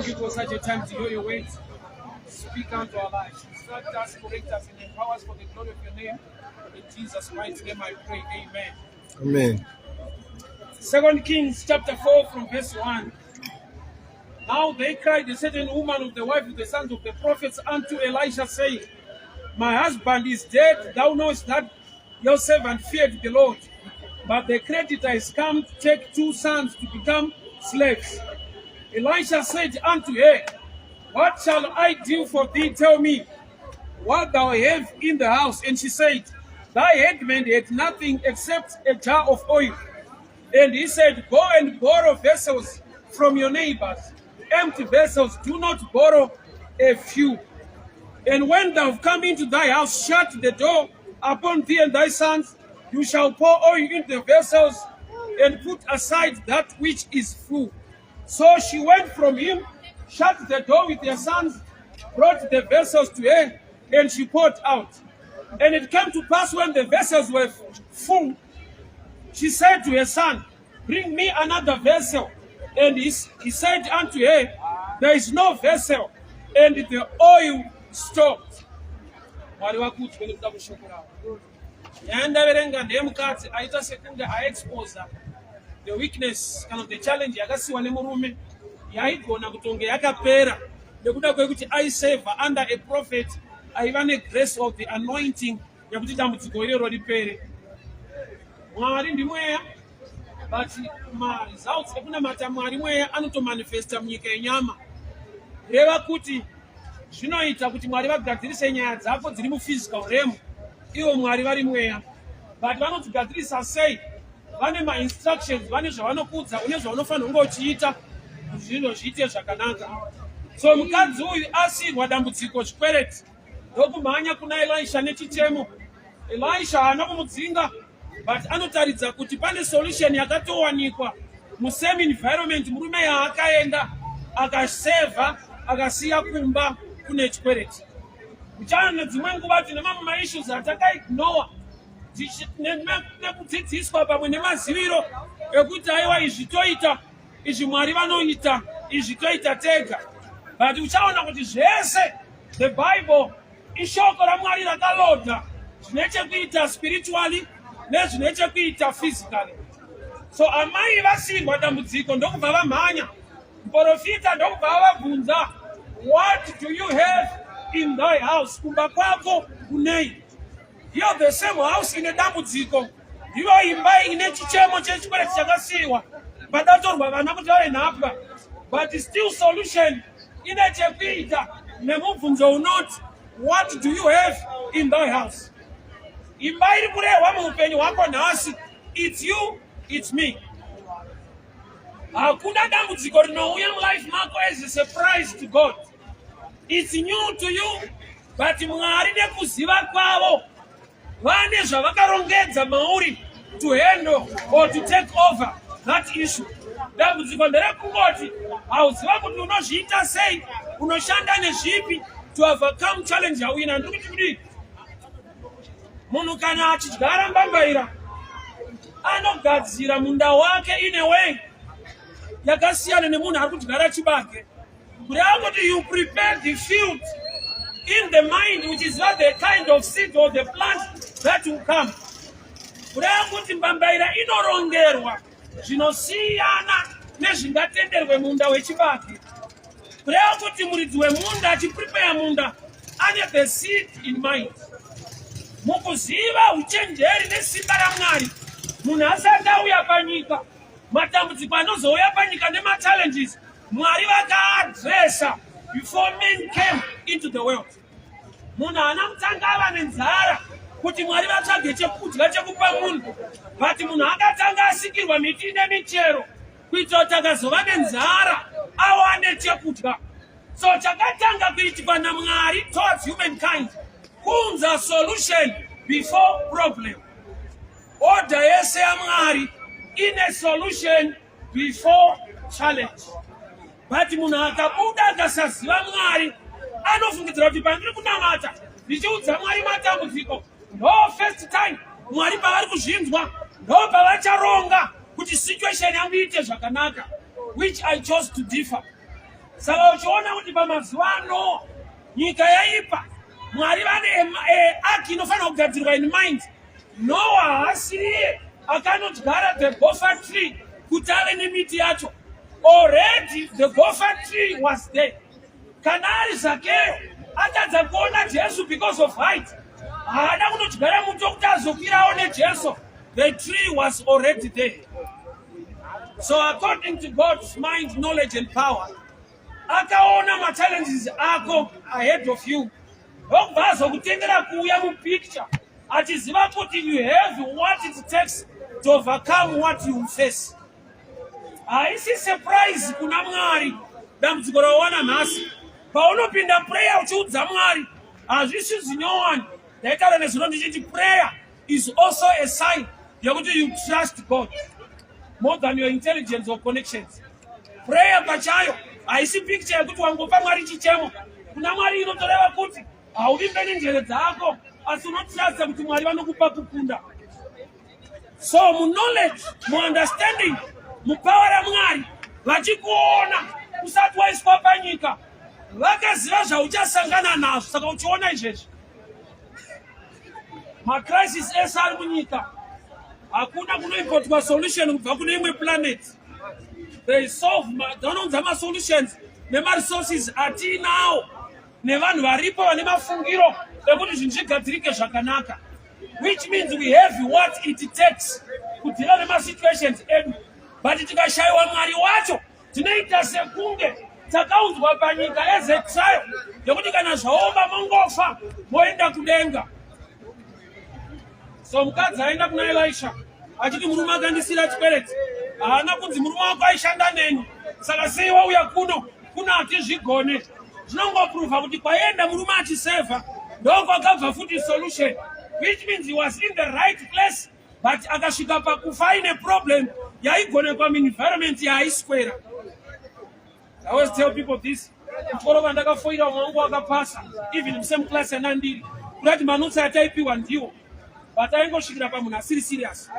Thank you for such a time to hear your words. Speak unto our lives. Instruct us, correct us, and empower us for the glory of your name. In Jesus' mighty name I pray. Amen. Amen. Second Kings chapter 4 from verse 1. Now they cried a certain woman of the wife of the sons of the prophets unto Elisha, saying, My husband is dead. Thou knowest that your servant feared the Lord. But the creditor is come to take two sons to become slaves. Elisha said unto her, What shall I do for thee? Tell me what thou have in the house. And she said, Thy handmaid had nothing except a jar of oil. And he said, Go and borrow vessels from your neighbors. Empty vessels, do not borrow a few. And when thou come into thy house, shut the door upon thee and thy sons. You shall pour oil into the vessels and put aside that which is full. So she went from him, shut the door with her sons, brought the vessels to her, and she poured out. And it came to pass when the vessels were full, she said to her son, Bring me another vessel. And he said unto her, There is no vessel. And the oil stopped. Mwari vakudzwe nekuda kweshoko ravo. Nyaya ndaverenga ndeyemukadzi aita sekunge aexposa the weakness kana the challenge yakasiwa nemurume yaigona kutonge yakapera nekuda kwekuti aiseva under a prophet aiva negrace of the anointing yekuti dambudziko irero ripere. Mwari ndimweya, but maresults ekunamata Mwari mweya anotomanifesta munyika yenyama. Reva kuti zvinoita kuti Mwari vagadzirise nyaya dzako dziri muphysical realm, ivo Mwari vari mweya, but vanodzigadzirisa sei? Vane mainstructions, vane zvavanokuudza, une zvaunofanira kunge uchiita kuti zvinhu zviite zvakanaka. So mukadzi uyu asiyirwa dambudziko, zvikwereti, ndokumhanya kuna Elisha nechichemo. Elisha haana kumudzinga, but anotaridza kuti pane solution yakatowanikwa musame environment murume yaakaenda akasevha, akasiya kumba kune chikwereti. Uchana nedzimwe nguva tine mamwe maissues atakaignora nekudzidziswa pamwe nemaziviro ekuti aiwa, izvi toita izvi, Mwari vanoita izvi, toita tega. But uchaona kuti zvese, the Bible ishoko raMwari rakalodha zvine chekuita spiritually nezvine chekuita physically. So amai vasiyirwa dambudziko, ndokubva vamhanya, muprofita ndokubva vavabvunza, "What do you have in thy house? Kumba kwako kunei?" Iyo the same house ine dambudziko, ndiyo imba ine chichemo chechikwereti chakasiyiwa padatorwa vana kuti vave nhapwa, but still solution ine chekuita nemubvunzo unoti, "What do you have in thy house?" Imba iri kurehwa muupenyu hwako nhasi, it's you, it's me. Hakuna dambudziko rinouya mulife mako as a surprise to God. It's new to you, but Mwari nekuziva kwavo vane zvavakarongedza mauri to handle or to take over that issue. Dambudziko nderekungoti hauziva kuti unozviita sei, unoshanda nezvipi to overcome challenge yauina. Ndiri kuti kudii? Munhu kana achidyara mbambaira, anogadzira munda wake in a way yakasiyana nemunhu ari kudyara chibage. Kureva kuti you prepare the field in the mind which is not the kind of seed or the plant that will come. Kureva kuti mbambaira inorongerwa zvinosiyana nezvingatenderwe munda wechibage. Kureva kuti muridzi wemunda achiprepare munda ane the seed in mind. Mukuziva uchenjeri nesimba raMwari, munhu asati auya panyika, matambudziko anozouya panyika nemachallenges, Mwari vakaaddressa before men came into the world. Munhu haana kutanga ava nenzara kuti Mwari vatsvage chekudya chekupa munhu, but munhu akatanga asikirwa miti nemichero kuitira kuti akazova nenzara awane chekudya. So chakatanga kuitikwa naMwari towards humankind kuunza solution before problem. Order yese yaMwari ine solution before challenge, but munhu akabuda akasaziva Mwari anofungidzira kuti pandiri kunamata ndichiudza Mwari matambudziko, ndo first time Mwari pavari kuzvinzwa, ndo pavacharonga kuti situation yangu iite zvakanaka, which I chose to differ. Saka uchiona kuti pamazuva ano nyika yaipa, Mwari vane ark inofanira kugadzirwa in mind. Noah haasiriye akanodyara the gopher tree kuti ave nemiti yacho. Already the gopher tree was there. Kana ari Zakeyo atadza kuona Jesu because of height, haana kunodyara muti wekuti azokwirawo neJesu. The tree was already there. So according to God's mind, knowledge and power, akaona machallenges ako ahead of you, ndokubva azokutendera kuuya mupicture achiziva kuti you have what it takes to overcome what you face. Haisi surprise kuna Mwari dambudziko rawawana nhasi. Paunopinda prayer uchiudza Mwari, hazvisi zvinyowani. Ndaitaura nezuro ndichiti prayer is also a sign yekuti you trust God more than your intelligence or connections. Prayer pachayo haisi picture yekuti wangopa Mwari chichemo. Kuna Mwari inotoreva kuti hauvimbe nenjere dzako, asi unotrusta kuti Mwari vanokupa kukunda. So muknowledge, muunderstanding, mupower raMwari, vachikuona usati waiswa panyika, vakaziva zvauchasangana nazvo. Saka uchiona izvezvi macrisis ese ari munyika, hakuna kunoimportwa solution kubva kune imwe planet. They solve, vanounza masolutions nemaresources atiinawo nevanhu varipo vane mafungiro ekuti zvinhu zvigadzirike zvakanaka, which means we have what it takes kudeala nemasituations edu. But tikashayiwa Mwari wacho, tinoita sekunge takaunzwa panyika as a trial yekuti kana zvaoma mongofa moenda kudenga. So mukadzi aenda kuna Elisha achiti, "Murume akandisira chikwereti." Haana kunzi, "Murume wako aishanda neni, saka sei wauya kuno? Kuno hatizvigone." Zvinongoprova kuti kwaenda murume achisevha ndokwakabva futi solution, which means he was in the right place, but akasvika pakufa aine problem yaigonekwa muenvironment yaaiswera. I always tell people this: kuchikoro kwandakafoira, umwe wangu wakapasa even musame class yandandiri, kurati manotes ataipiwa ndiwo, but aingosvikira pamunhu asiri serious.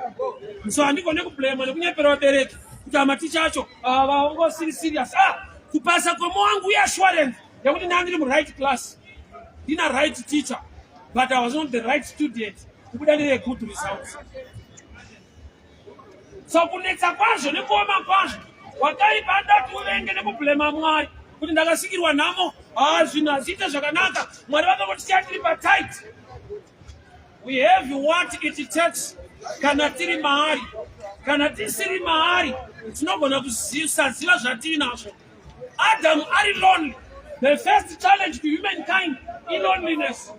So handigone kublema nekunyepera vabereki kuti amaticha acho vangosiri serious. Ah, kupasa kwemo wangu iassurance yekuti ndandiri muright class, ndina right teacher, but I was not the right student kubuda ndine good results. So kunetsa kwazvo nekuoma kwazvo, wakaipa ndati uvenge nekublema Mwari kuti ndakasikirwa nhamo, ha, zvinhu hazviite zvakanaka, Mwari vakangotisiya tiri patight. We have what it takes kana tiri maari. Kana tisiri maari, tinogona kusaziva zvatiinazvo. Adam ari lonely. The first challenge to humankind iloneliness.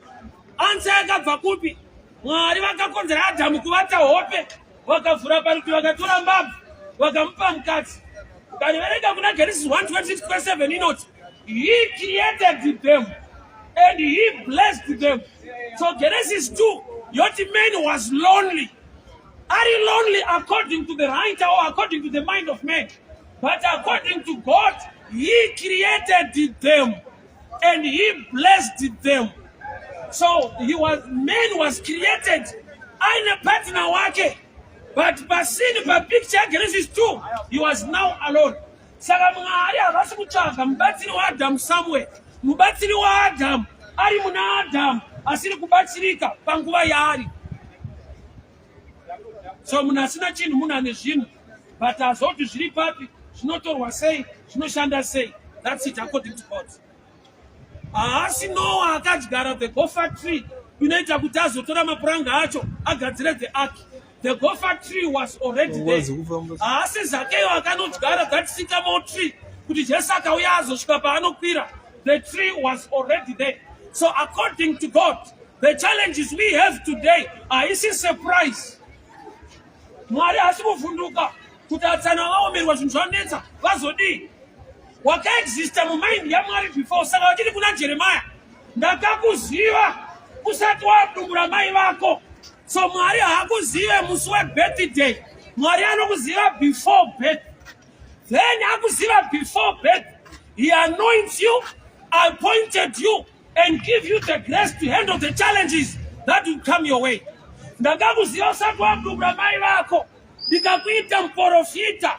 Answer yakabva kupi? Mwari vakakonzera Adhamu kuvata hope, vakavhura parutivi, vakatora mbabvu, vakamupa mukadzi. Ukariverenga kuna Genesis 1:26-27, inoti he created them and he blessed them. So Genesis 2 yoti man was lonely. Ari lonely according to the writer or according to the mind of man, but according to God, he created them and he blessed them. So he was man was created aine partner wake, but pasini papicture yaGenesis 2, he was now alone. Saka Mwari havasi kutsvaga mubatsiri waAdhamu somewhere. Mubatsiri waAdhamu ari muna Adhamu asiri kubatsirika panguva yaari. So munhu asina chinhu munhu ane zvinhu, but hazoti zviri papi, zvinotorwa sei, zvinoshanda sei. That's it according to God. Haasi Noa akadyara the gopher tree inoita kuti azotora mapuranga acho agadzire the ark. The gopher tree was already there. Uwazi kufamba. Haasi Zakeyo akanodyara that sycamore tree kuti Jesu akauya azosvika paanokwira. The tree was already there. So according to God, the challenges we have today haisi surprise. Mwari haasi kuvhunduka kuti atsana vaomerwa, zvinhu zvanetsa, vazodii. Wakaexista mumind yaMwari before. Saka vachiti kuna Jeremaya, "Ndakakuziva usati wadumura mai vako." So Mwari haakuzive musi webirthday. Mwari anokuziva before birth. Then akuziva before birth, he anoints you, appointed you and give you the grace to handle the challenges that will come your way. Ndakakuziva usati wadumura mai vako, ndikakuita muprofita.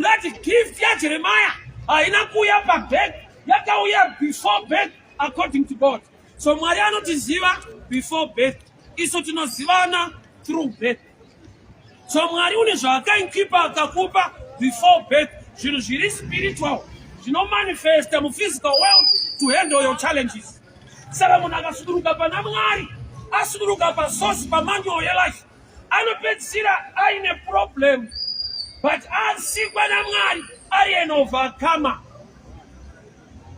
That gift yaJeremaya Haina kuuya pabirth, yakauya before birth according to God. So Mwari anotiziva before birth, isu tinozivana through birth. So Mwari une zvaakainkipa akakupa before birth, zvinhu zviri spiritual zvinomanifesta muphysical world to handle your challenges. Saka munhu akasuduruka pana Mwari, asuduruka pasource, pamanual yelife, anopedzisira aine problem, but asikwa naMwari ari an overcomer.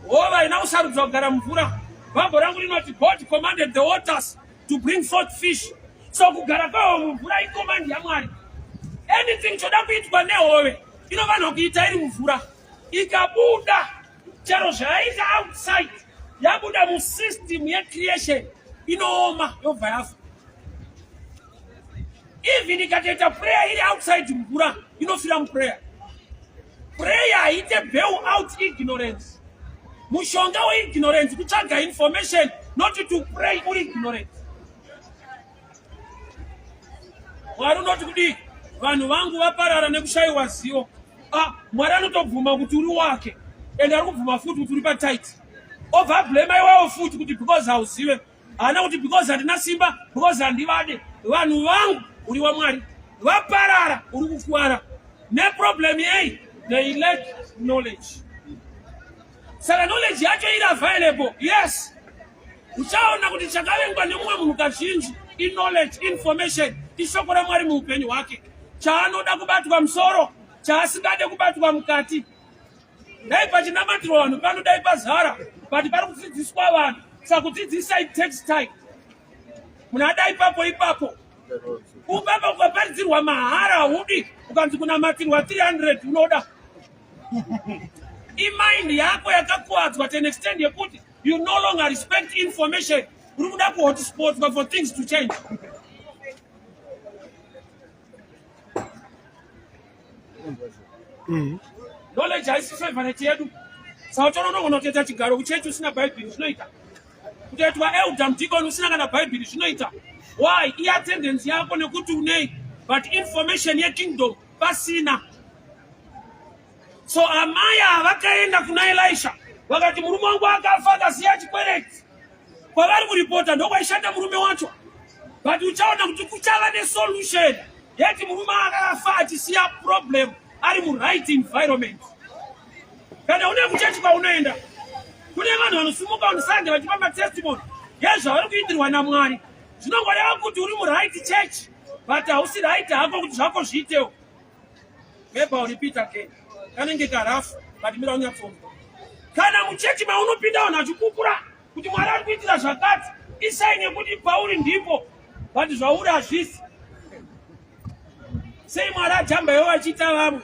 Hova haina kusarudzwa kugara mumvura. Bhabho rangu rinoti God commanded the waters to bring forth fish. So kugara kwaho mumvura icommand yaMwari. Anything choda kuitwa nehove inofanirwa kuita iri mumvura. Ikabuda chero zvayaita outside, yabuda musystem yecreation, inooma yobva yafa. Even ikatoita prayer iri outside mvura, inofira muprayer. Prayer haite bail out ignorance. Mushonga weignorance kutsvaga information, not to pray uri ignorant. Mwari unoti kudii? Vanhu vangu vaparara nekushayiwa zivo. Ah, Mwari anotobvuma kuti uri wake, and ari kubvuma futi kuti uri patight, obva ablema iwawo futi kuti because hauzive. Haana kuti because handina simba, because handivade. Vanhu vangu, uri waMwari, vaparara, uri kukuwara neproblem yei? They lack knowledge. Saka knowledge yacho iri available, yes. Uchaona kuti chakavengwa nemumwe munhu kazhinji iknowledge, information, ishoko raMwari muupenyu hwake. Chaanoda kubatwa musoro, chaasingade kubatwa mukati. Dai pachinamatirwa vanhu pano, dai pazara, but pari kudzidziswa vanhu. Saka kudzidzisa, it takes time. Munhu ada ipapo ipapo upapa. Ukaparidzirwa mahara haudi, ukanzi kunamatirwa 300 unoda. Imind yako yakakuwadzwa to an extent yekuti you no longer respect information. Uri kuda kuhotspotwa for things to change. Knowledge haisi favorite yedu. Saka toona unogona kutoita chigaro kuchechi usina Bhaibheri, zvinoita. Kutoitwa elder, mudikoni usina kana Bhaibheri, zvinoita. Why? Iattendance yako nekuti unei, but information yekingdom pasina. So amai ava vakaenda kuna Elisha, vakati murume wangu akafa akasiya chikwereti. Kwavari kuripota ndokwaishanda murume wacho, but uchaona kuti kuchava nesolution yeti murume akafa achisiya problem ari muright environment. Kana une kuchechi kwaunoenda, kune vanhu vanosumuka on Sunday vachipa matestimony yezvavari kuitirwa naMwari, zvinongoreva kuti uri muright church, but hausi right hako kuti zvako zviitewo. Maybe I'll repeat again. Kanenge karafu, but mira unyatsonzwa. Kana muchechi maunopinda vanhu vachipupura kuti Mwari ari kuitira zvakati, isign yekuti pauri ndipo, but zvauri hazvisi. Sei Mwari ajamba iwo achiita vamwe?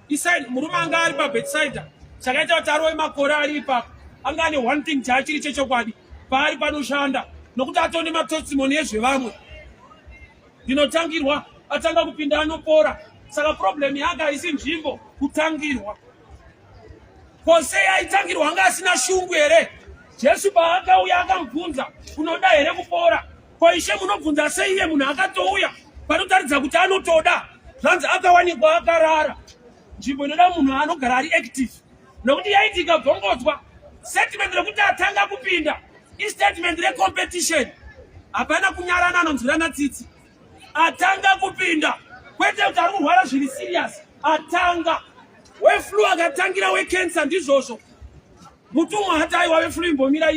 Isign. Murume anga ari paBethsaida, chakaita kuti arove makore ari ipapo, anga ane one thing chaachiri chechokwadi paari panoshanda, nokuti atone matestimony ezvevamwe. Ndinotangirwa, atanga kupinda anopora. Saka problem yake haisi nzvimbo, kutangirwa. Kose aitangirwa anga asina shungu here? Jesu paakauya akamubvunza, "Unoda here kupora?" Ko ishe, munobvunza sei iye munhu akatouya panotaridza kuti anotoda? Zvanzi akawanikwa akarara. Nzvimbo inoda munhu anogara ari active, nokuti yaiti ikabvongodzwa. Statement rekuti atanga kupinda istatement recompetition. Hapana kunyarana, anonzwirana tsitsi. Atanga kupinda, kwete kuti ari kurwara zviri serious. Atanga weflu akatangira wecancer, ndizvozvo. Mutumwa hati, "Aiwa, weflu imbomira,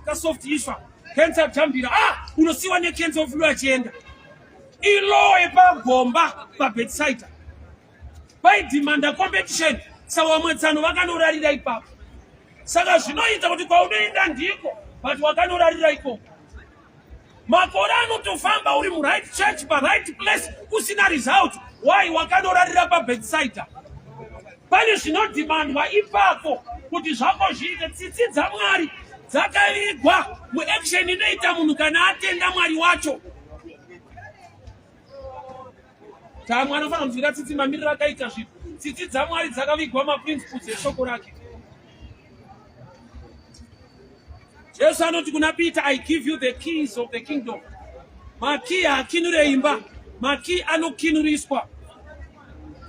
kasoft iswa, cancer jambira." Ah, unosiyiwa necancer, weflu achienda. Ilo yepagomba paBethsaida paidhimanda competition, saka vamwe tsano vakanorarira ipapo. Saka zvinoita kuti kwaunoenda ndiko, but wakanorarira ikoko. Makore anotofamba uri muright church, paright place, usina result. Why? Wakanorarira paBethsaida. Pane zvinodhimandwa ipapo kuti zvako zviite. Tsitsi dzaMwari dzakavigwa muaction inoita munhu kana atenda Mwari wacho. Tamwe anofanira kunzwira tsitsi mamiriro akaita zvinhu. Tsitsi dzaMwari dzakavigwa maprinciples eshoko rake. Jesu anoti kuna Peter, "I give you the keys of the kingdom." Makii haakinure imba, makii anokinuriswa.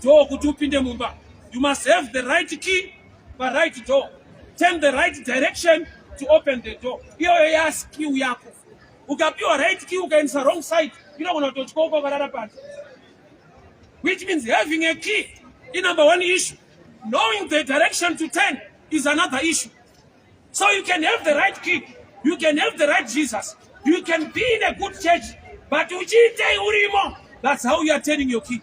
door kuti upinde mumba. You must have the right key pa right door, turn the right direction to open the door. Iyoyo yaskill yako. Ukapiwa right key ukaendesa wrong side, inogona kutotyoka ukarara panze. Which means having a key is number one issue. Knowing the direction to turn is another issue. So you can have the right key, you can have the right Jesus, you can be in a good church, but uchiitei urimo? That's how you are turning your key.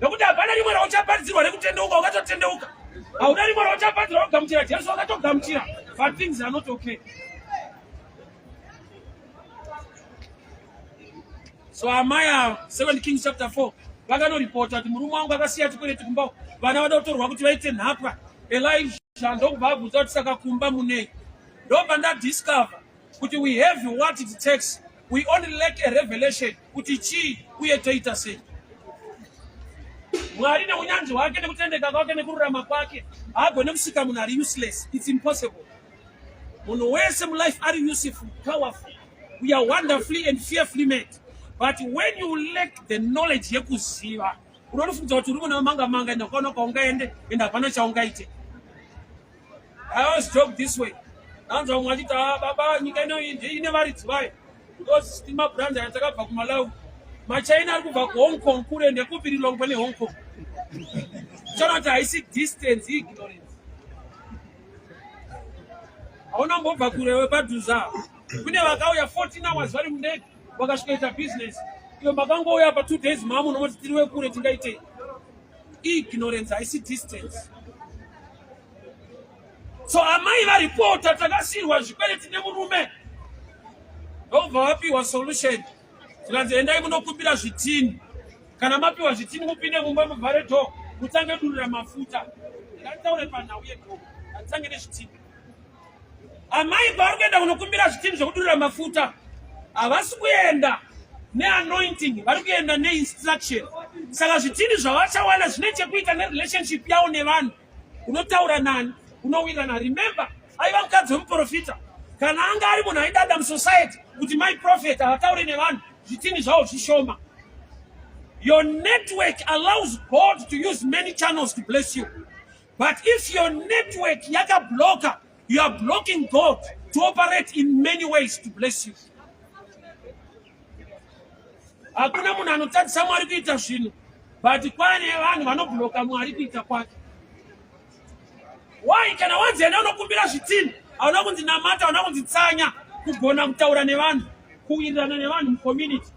Nokuti hapana rimwe rauchaparidzirwa rekutendeuka ukatotendeuka, hauna rimwe rauchaparidzirwa kugamuchira Jesu wakatogamuchira, but things are not okay. So amai ava, 2 Kings chapter 4, vakanoripota kuti murume wangu akasiya chikwereti kumba, vana vada kutorwa kuti vaite nhapwa. Elisha ndokubva abvunza kuti saka kumba munei? Ndobva ndadiscover kuti we have what it takes, we only lack a revelation kuti chii uye toita sei. Mwari neunyanzvi hwake nekutendeka kwake nekururama kwake haagone kusika munhu ari useless. It's impossible. Munhu wese mulife ari useful, powerful. We are wonderfully and fearfully made, but when you lack the knowledge yekuziva, unotofunza kuti uri munhu wemanga manga, ende ukaona kwaungaende ende hapana chaungaite. I always joke this way. Ndanzwa mumwe achiti, "Ah, baba, nyika ino ine varidzi vayo," because tima brand aya takabva kuMalawi, maChina ari kubva kuHong Kong kure ndekupi Lilongwe neHong Kong. Chaona kuti haisi distance, ignorance. Hauna mbobva kure wepadhuze. Kune vakauya 14 hours vari mundege vakasvikoita business. Iyo makangouya pa 2 days mamu nomoti tiri wekure, tingaitei? Ignorance, haisi distance. So amai varipota takasiyirwa zvikwereti nemurume, ndobva vapiwa solution, zvikanzi endai munokumbira zvitini. Kana mapiwa zvitini, mupinde mumba, muvhare door, mutange durira mafuta. Ndikataure panhau yedoor, handitange nezvitini. Amai pavari kuenda kunokumbira zvitini zvekudurira mafuta, havasi kuenda neanointing, vari kuenda neinstruction. Saka zvitini zvavachawana zvine chekuita nerelationship yavo nevanhu. Unotaura nani, unowirirana. Remember, aiva mukadzi wemuprofita. Kana anga ari munhu aidada musociety kuti my prophet havatauri nevanhu, zvitini zvavo zvishoma. Your network allows God to use many channels to bless you, but if your network yakabloka, you are blocking God to operate in many ways to bless you. Hakuna munhu anotadzisa Mwari kuita zvinhu, but kwane vanhu vanobloka Mwari kuita kwake. Why? Kana wanzi enda unokumbira zvitini, hauna kunzi namata, hauna kunzi tsanya. Kugona kutaura nevanhu, kuwirirana nevanhu mucommunity.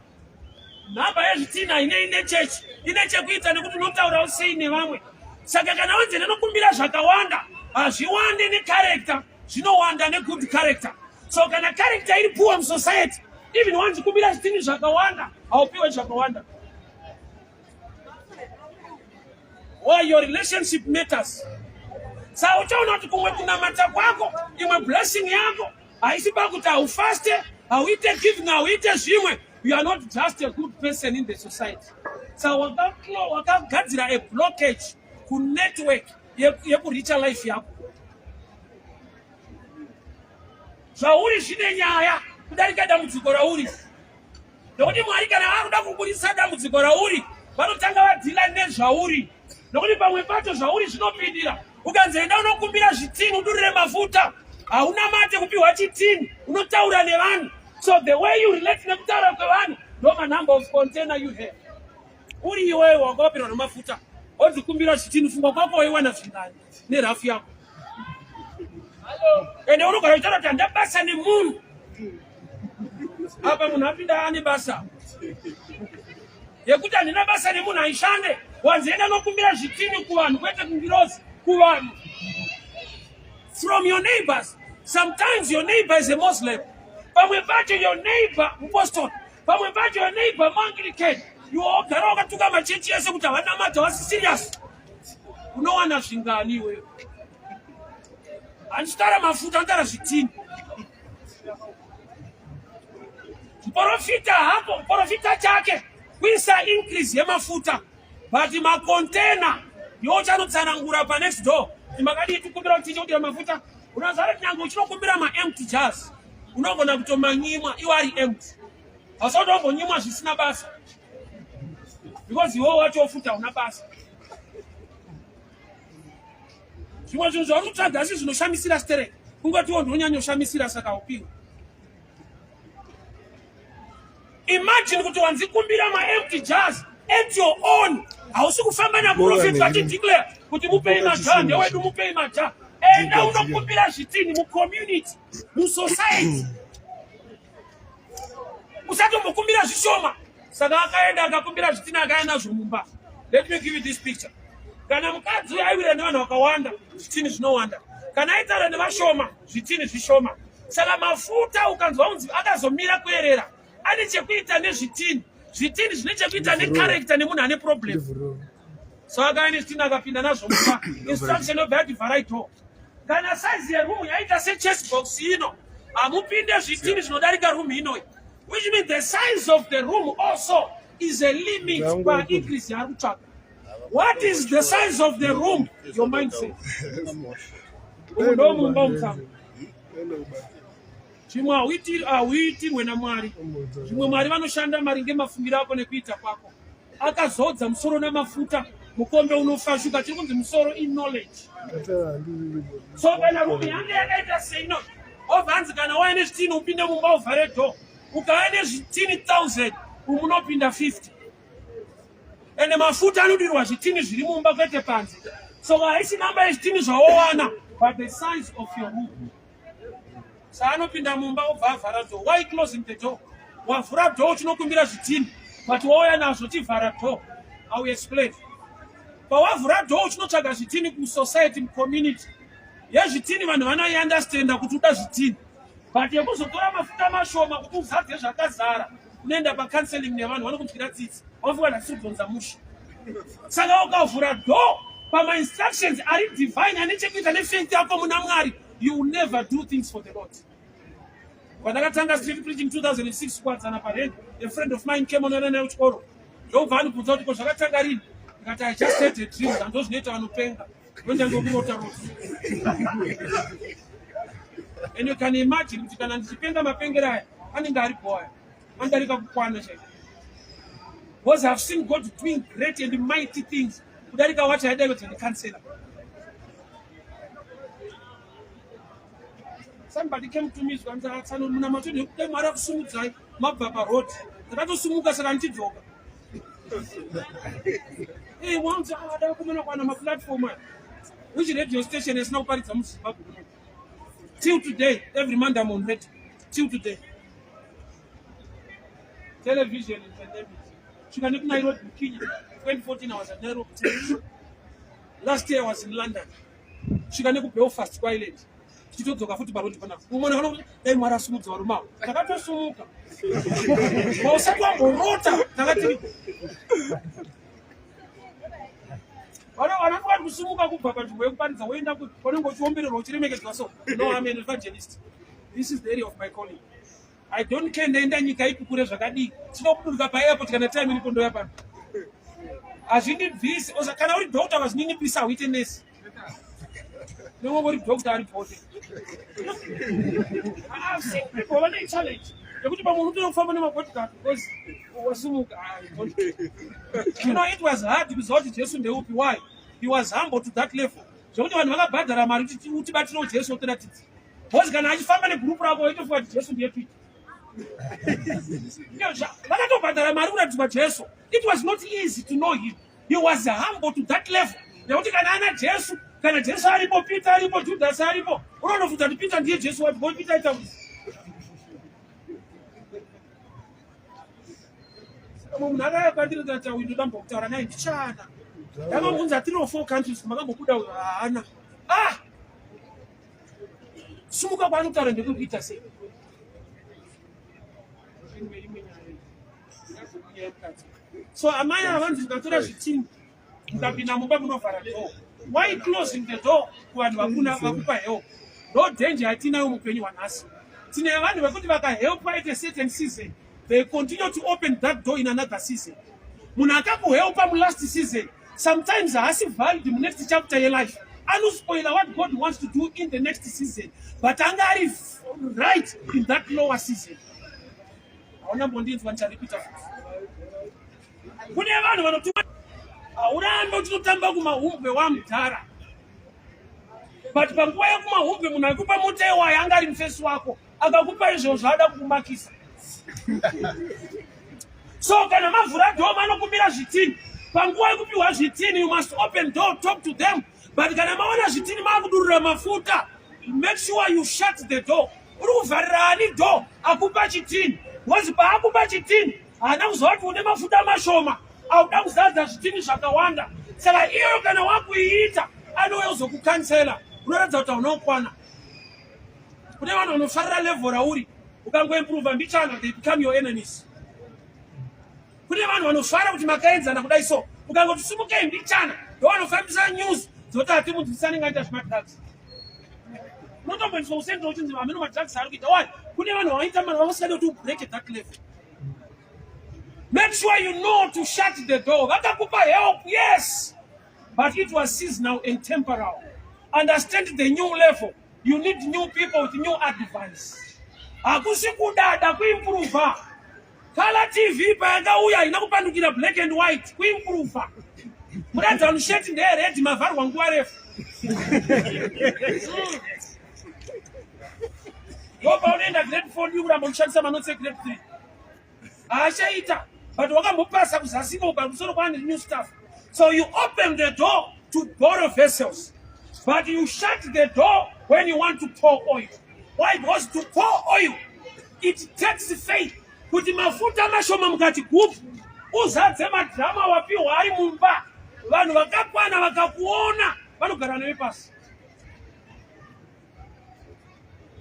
Nhamba yezvitina hainei nechechi, ine chekuita nekuti unotaurawo sei nevamwe. Saka kana wanzi enda unokumbira zvakawanda, hazviwande necharacter, zvinowanda negood character. So kana character iri poor musociety, even wanzi kumbira zvitini zvakawanda, haupiwe zvakawanda. Why? Your relationship matters. Sa uchaona kuti kumwe kunamata kwako, imwe blessing yako haisi pakuti haufaste, hauite giving, hauite zvimwe. You are not just a good person in the society. Sa wakagadzira a blockage kunetwork yekuricha life yako. Zvauri zvine nyaya kudarika dambudziko rauri, nokuti Mwari kana vakuda kubudisa dambudziko rauri, vanotanga vadeala nezvauri, nokuti pamwe pacho zvauri zvinopindira. Ukanzi enda unokumbira zvitini udurire mafuta, hauna mate kupiwa chitini, unotaura nevanhu. So the way you relate nekutaura kwevanhu ndo manumber of container you have. Uri iwewe wakawapirwa nemafuta, odzikumbira zvitini, fungwa kwako waiwana zvingani nerafu yako? Ende unogara uchitaura kuti handina basa nemunhu. Apa munhu apinda ane basa yekuti handina basa nemunhu aishande. Wanzi enda nokumbira zvitini kuvanhu, kwete kungirozi, kuvanhu, from your neighbors. Sometimes your neighbor is a Muslim, pamwe pacho your neighbor mupostori, pamwe pacho your neighbor muAnglican. Iwe wogara wakatuka machechi ese kuti havanamata, vasi serious. Unowana zvingani iwewe? Handichitaura mafuta, anotaura zvitini. Muprofita hapo, muprofita chake kuisa increase yemafuta, but makontena ndiwo uchanotsanangura panext door kuti makadii, tikumbira kuti tichekudira mafuta. Unozara kuti nyange uchinokumbira maempty jars, unogona kutomanyimwa iwo ari empty. Hausati wambonyimwa zvisina basa. Because iwe wacho futi hauna basa. Zvimwe zvinhu zvauri kutsvaga asi zvinoshamisira sterek. Kungoti wo ndonyanyoshamisira saka upiwe. Imagine kuti wanzikumbira maempty jars at your own. Hausi kufamba naprofet vachideclare kuti mupei majar ndewedu mupei majar. Enda unokumbira zvitini mucommunity, musociety. Usatombokumbira zvishoma. Saka akaenda akakumbira zvitina akaya nazvo mumba. Let me give you this picture. Kana mukadzi uyo aiwira nevanhu vakawanda, zvitini zvinowanda. Kana aitaura nevashoma, zvitini zvishoma. Saka mafuta ukanzwa unzi akazomira kuerera ane chekuita nezvitini. Zvitini zvine chekuita necharacter nemunhu ane problem. So akaya nezvitini akapinda nazvo mumba. Instruction yobva yati vharai door. Kana size yeroom yaita sechest box ino, hamupinde zvitini zvinodarika room inoyi. Which means the size of the room also is a limit pa increase yaari kutsvaga. What is the size of the room? Your mindset. Umu ndo mumba umutsango. Zvimwe hauitirwe naMwari. Zvimwe Mwari vanoshanda maringe mafungiro ako nekuita kwako. Akazodza musoro namafuta, mukombe unofashuka. Chiri kunzi musoro iknowledge. So kana room yange yakaita seino, obva hanzi kana wauya nezvitini upinde mumba uvhare door. Ukauya nezvitini 1000 umunopinda 50. Ende mafuta anodirwa zvitini zviri mumba kwete panze. So haisi namba yezvitini zvawowana but the size of your room. Saanopinda mumba obva avhara door. Why closing the door? Wavhura door uchinokumbira zvitini but wauya nazvo chivhara door. I will explain. Pawavhura door uchinotsvaga zvitini kusociety mucommunity yezvitini vanhu vanoiunderstanda kuti uda zvitini but yekuzotora mafuta mashoma kuti uzadze zvakazara unoenda pacounseling nevanhu vanokunzwira tsitsi wafunga ndasiri kudhonza mushe. Saka ukavhura door pamainstructions ari divine ane chekuita nefaith yako muna Mwari, you will never do things for the Lord. Pandakatanga street preaching 2006 kuwadzana parend, a friend of mine came on naye kuchikoro ndobva andibvunza kuti ko zvakatanga rini, ndikati I just had a dream, ndozvinoita vanopenga ndondangokurota rota. And you can imagine kuti kana ndichipenga mapengero aya anenge ari bhoaya andarika kukwana chaiko, because I've seen God doing great and mighty things kudarika wacho aidaiwedzwa necounselor. Somebody came to me zvikanzi atsano munamato ndekuti Mwari akusumudzai mabva paroad. Ndakatosumuka saka ndichidzoka. Hey, wanzi ada kumana kwana maplatform aya. Which radio station isina kuparidza muZimbabwe kuno? Till today, every Monday I'm on radio. Till today. Television in pandemic. Svika nekuNairobi, Kenya. 2014 I was at Nairobi television. Last year I was in London. Svika nekuBelfast kuIreland. Tichitodzoka futi parodi panapa. Umwe vanoti dai Mwari asumudza varume avo. Takatosumuka. Pausati wamborota takatiriko. Vanofunga kusumuka kubva panzvimbo yekuparidza woenda unenge uchiombererwa uchiremekedzwa so. No, I'm an evangelist. This is the area of my calling. I don't care ndaenda nyika ipi kure zvakadii. Tinobuduruka paairport kana time iripo ndoya pano. Hazvindibvisi. Kana uri doctor ukazvininipisa hauite nurse. Nongo uri doctor ari bote. I've seen people vane challenge yekuti pamwe unotoda kufamba nemabodyguard because wasumuka. You know, it was hard kuziva kuti Jesu ndeupi. Why? He was humble to that level. Zvekuti vanhu vakabhadhara mari kuti utibatsirewo Jesu otiratidza. Because kana achifamba negroup rako waitofunga kuti Jesu ndiye Peter. Vakatobhadhara mari kuratidzwa Jesu. It was not easy to know him. He was humble to that level. Nekuti kana ana Jesu, kana Jesu aripo, Peter aripo, Judas aripo, unonofunza kuti Peter ndiye Jesu wacho, because Peter aita kuti. Munhu akauya kwandiri ndikati uyu ndoda kutaura naye ndichana. Ndakamubvunza 3 or 4 countries makambobuda uyu haana. Ah! Sumuka kwaanotaura ndekukuita sei? Imwe nyaya. So amai ava vanzi mukatora zvitini mukapinda mumba munovhara door. Why closing the door kuvanhu vakuna vakupa help? No danger yatinayo muupenyu hwanhasi. Tine vanhu vekuti vakahelpwa at a certain season, they continue to open that door in another season. Munhu akakuhelpa mulast season sometimes haasi valid munext chapter yelife. Anospoila what God wants to do in the next season, but anga ari right in that lower season. Hauna mbondinzwa, ndicharipita futi. Kune vanhu vanotuma, haurambe uchitotamba kumahumbwe wamudhara, but panguva yekumahumbwe munhu aikupa mota iwayo anga ari mufesi wako, akakupa izvozvo ada kukumakisa. So kana mavhura door, manokumbira zvitini. Panguva yekupiwa zvitini, you must open door, talk to them, but kana maona zvitini maakudurura mafuta, make sure you shut the door. Uri kuvharira ani door akupa chitini? Because paakupa chitini haana kuziva kuti une mafuta mashoma, auda kuzadza zvitini zvakawanda. Saka iyoyo kana wakuiita, anouya kuzokukansela, unoratidza kuti haunokwana. Kune vanhu vanofarira level rauri, ukangoimprova mbichana, they become your enemies. Kune vanhu vanofara kuti makaenzana kudai, so ukangoti simukei mbichana, ndo vanofambisa news dzoti hatimudzwisani, anenge aita zvemadrugs. Unotomboendeswa kucentral uchinzi hameno madrugs ari kuita. Why? Kune vanhu vanoita mari vavasingadi kuti ubreak that level. Make sure you know to shut the door. Vakakupa help, yes, but it was seasonal and temporal. Understand the new level. You need new people with new advice. Hakusi kudada, kuimprova. Color TV payakauya haina kupandukira black and white, kuimprova. Kuratidza vanhu sheti ndeyered, mavharwa nguva refu. Ndo paunoenda grade 4, ndi kuramba uchishandisa manotes egrade 3, haachaita, but wakambopasa kuzasiko pamusoro kwane new stuff. So you open the door to borrow vessels, but you shut the door when you want to pour oil. Why? Because to pour oil, it takes faith kuti mafuta mashoma mukati gupu uzadze madhama wapiwa ari mumba. Vanhu vakakwana vakakuona vanogara newe pasi.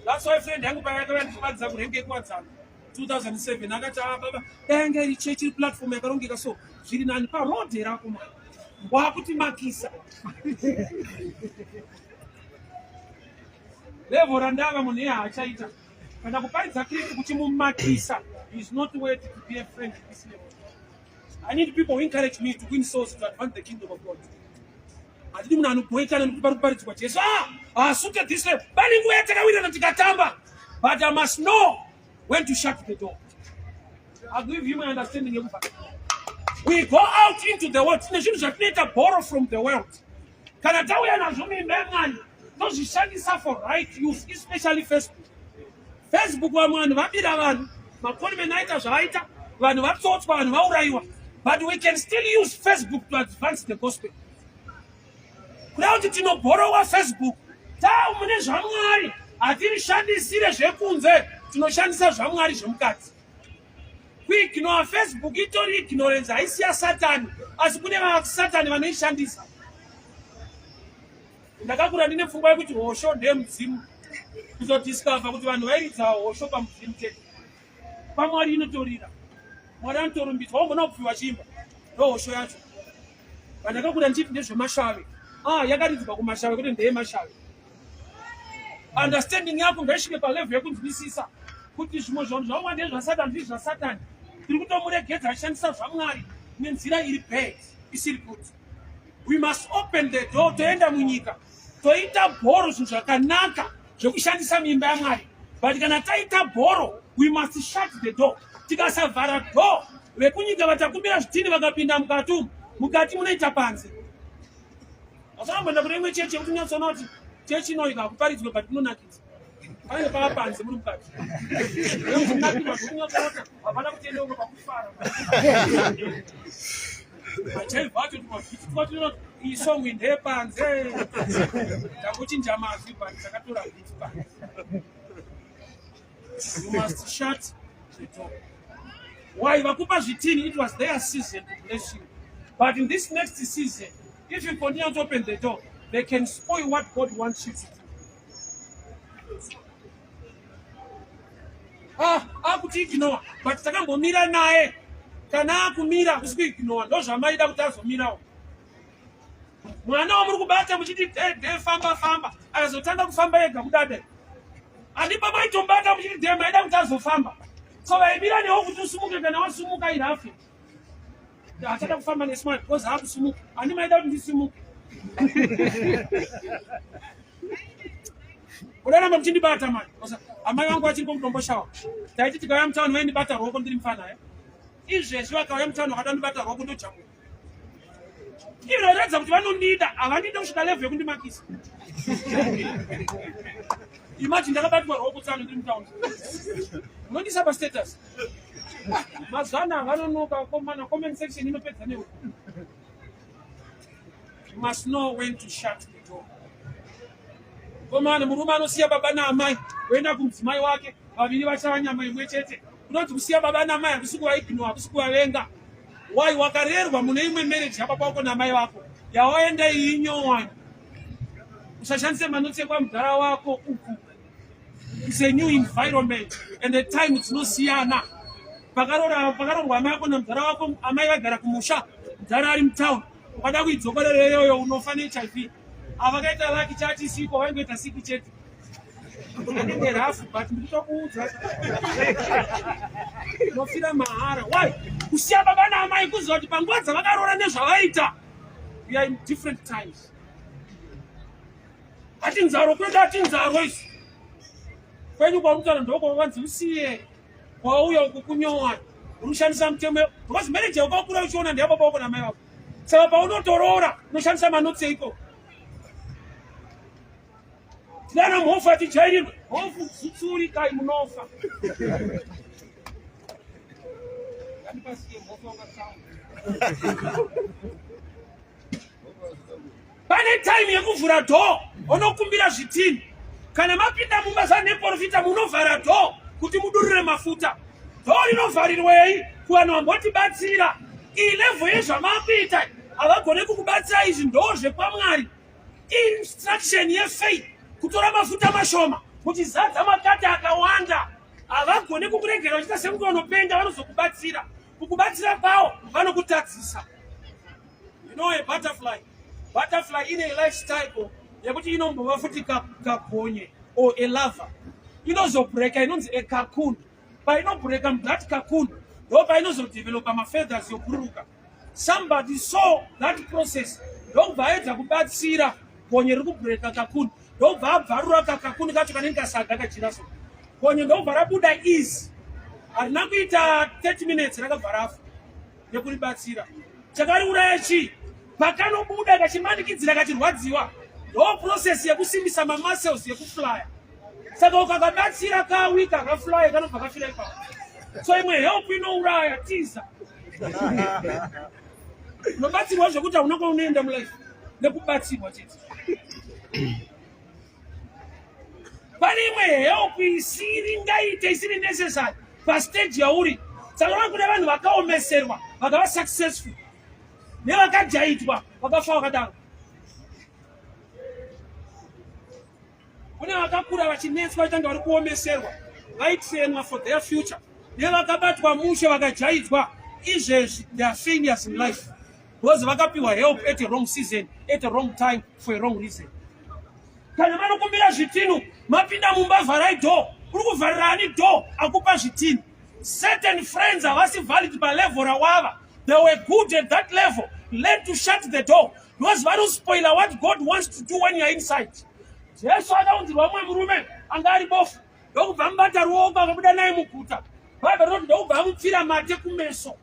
That's why friend yangu payakauya ndichimadza kurenge kuwadzana 2007, akati, "Ah baba, dai yanga iri chechi, iri platform yakarongeka, so zviri nani parodhi rako mani wakuti makisa level randava." Munhu iye haachaita kana kuparidza Kristu kuchimumakisa is not worthy to be a friend at this level. I need people who encourage me to win souls, to advance the kingdom of God. Hatidi munhu anobhoekana nekuti pari kuparidzwa Jesu. Ah, asute this level. Pane nguva yatakawirana tikatamba, but I must know when to shut the door. I'll give you my understanding yekufa. We go out into the world, tine zvinhu zvatinoita borrow from the world. Kana tauya nazvo muimba yamwari, tozvishandisa for right use, especially Facebook. Facebook, vamwe vanhu vabira vanhu, maconmen aita zvavaita, vanhu vatsotswa, vanhu vaurayiwa, but we can still use Facebook to advance the gospel. Kuda kuti tinobhorowa Facebook tau mune zvamwari, hatirishandisire zvekunze, tinoshandisa zvamwari zvemukati. Kuignora Facebook itori ignorance, haisi yasatani, asi kune vasatani vanoishandisa. Ndakakura ndine pfungwa yekuti hosho ndeyemudzimu, kuzodiscover kuti vanhu vairidza hosho pamudzimu chete. Pamwari inotorira, Mwari anotorumbidzwa, wambona kupfiwa chimba, ndohosho yacho. Vandakakura ndichiti ndezvemashave, ah, yakaridzwa kumashave kuti ndeyemashavi. Understanding yako ngaisvike palevel yekunzwisisa kuti zvimwe zvinhu zvaumwa ndezvasatani, zvii zvasatani, tiri kutomuregedza achishandisa zvamwari nenzira iri bad, isiri kuti. We must open the door, toenda munyika, toita borrow zvinhu zvakanaka zvekushandisa muimba yamwari, but kana taita borrow, we must shut the door. Tikasavhara door, vekunyika vatakumbira zvitini vakapinda mukati umu, mukati munoita panze. Asaramboenda kune imwe chechi yekuti unyatsoona kuti chechi inoika hakuparidzwe, but kunonakidza. Panenge pava panze, muri mukati, hapana kutendeuka pakufara. Machaivha acho tumabhiti twatinoona, iyi song ndeyepanze, tanguchinja mazwi, but takatora bhiti panze. You must shut the door. Why? Vakupa zvitini, it was their season to bless you, but in this next season, if you continue to open the door, they can spoil what God wants you to do. Ah, akuti ignore, but takambomira naye. Kana akumira, kusi kuignore, ndo zvamaida kuti azomirawo. Mwana wamuri kubata muchiti de de, famba famba, akazotanga kufamba ega kudada, handipa maitombata muchiti de, maida kuti azofamba. So vaimira newo kuti usumuke. Kana wasumuka, irafe, achada kufamba nesmart because haakusumuka. Handi maida kuti ndisimuke? Udaramba muchindibata mani. Amai vangu vachiri kumudomboshawa, taiti tikauya mutauni vaindibata ruoko ndiri mufana. Izvezvi vakauya mutano vakada ndibata rwako ndojamuka. Iro iratidza kuti vanondida, havandida kusvika level yekundimakisa. Imagine ndakabatwa rwoko tsano ndiri mutauni. Unondisa pa status. Mazuva ano vanonoka vakomana, comment section inopedza newe. You must know when to shut the door. Komana murume anosiya baba naamai oenda kumudzimai wake, vaviri vachava nyama imwe chete. Kunonzi kusiya baba naamai hakusi kuvaignore, hakusi kuvavenga. Why wakarerwa mune imwe marriage yababa wako namai vako yawaenda iyi nyowani. Usashandise manotsi ekwamudhara wako uku. It's a new environment and the time dzinosiyana. Pakarorwa amai ako namudhara wako, amai vagara kumusha, mudhara ari mutown. Ukada kuidzokorera iyoyo unofa neHIV. Avakaita laki chati isiko vaingoita siki chete. Anenge rafu but ndikutokuudza. Unofira mahara. Why? Kusiya baba naamai kuziva kuti panguva dzavakaroora nezvavaita. We are in different times. Hatinzarwo kwedu hatinzarwo isu. Kwenyu kwauri ndoko wanzi usiye kwauya uku kunyowa unoshandisa mutemo because marriage yakakura uchiona ndeyababa wako namai vako. Saka paunotoroora unoshandisa manotsi eiko. Tinana mhofu atijairirwe. Mhofu zutsuri kai munofa. Ngandipasiye mhofu wangatsamu. Pane time yekuvhura door onokumbira zvitini. Kana mapinda mumba zvaneprofita munovhara door kuti mudurure mafuta. Door rinovharirwei kuvanhu vambotibatsira. Iyi level yezvamakuita havagone kukubatsira izvi ndo zvekwaMwari. Instruction yefaith kutora mafuta mashoma muchizadza makati akawanda. Havagone kukuregera uchiita sekunge unopenga, vanozokubatsira. Kukubatsira kwawo vanokutadzisa. You know a butterfly. Butterfly ine a life cycle yekuti inombova futi kagonye or a larva. Inozobreaka inonzi a cocoon. Painobreaka that cocoon ndo painozodevelopa mafeathers yobhururuka. Somebody saw that process ndokubva aedza kubatsira gonye riri kubreaka cocoon ndokubva abvarura kakakuni kacho kanenge kasaga kajira so gonye ndokubva rabuda easy harina kuita 30 minutes rakabva rafa nekuribatsira chakariuraya chii pakanobuda kachimanikidzira kachirwadziwa ndo process yekusimbisa mamuscles yekuflya saka ukakabatsira kawika kaflya kanobva kafira ipapo so imwe help inouraya tiza unobatsirwa zvekuti hauna kwaunoenda mulife nekubatsirwa chete pane imwe help isiri ngaite isiri necessary pastage yauri saka vana kune vanhu vakaomeserwa vakava successful nevakajaitwa vakafa vakadaro kune vakakura vachinetswa vachitanga vari kuomeserwa vaitrainwa for their future nevakabatwa mushe vakajaidzwa izvezvi they are failures in life because vakapiwa help at a wrong season at a wrong time for a wrong reason kana vanokumbira zvitinu mapinda mumba vharai door uri kuvharira ani door akupa zvitinu certain friends havasi valid palevel rawava they were good at that level learn to shut the door because vanospoiler what god wants to do when you are inside jesu akaunzirwa mumwe murume anga ari bofu ndokubva amubata ruoko akabuda naye muguta bhaibheri rinoti ndokubva amupfira mate kumeso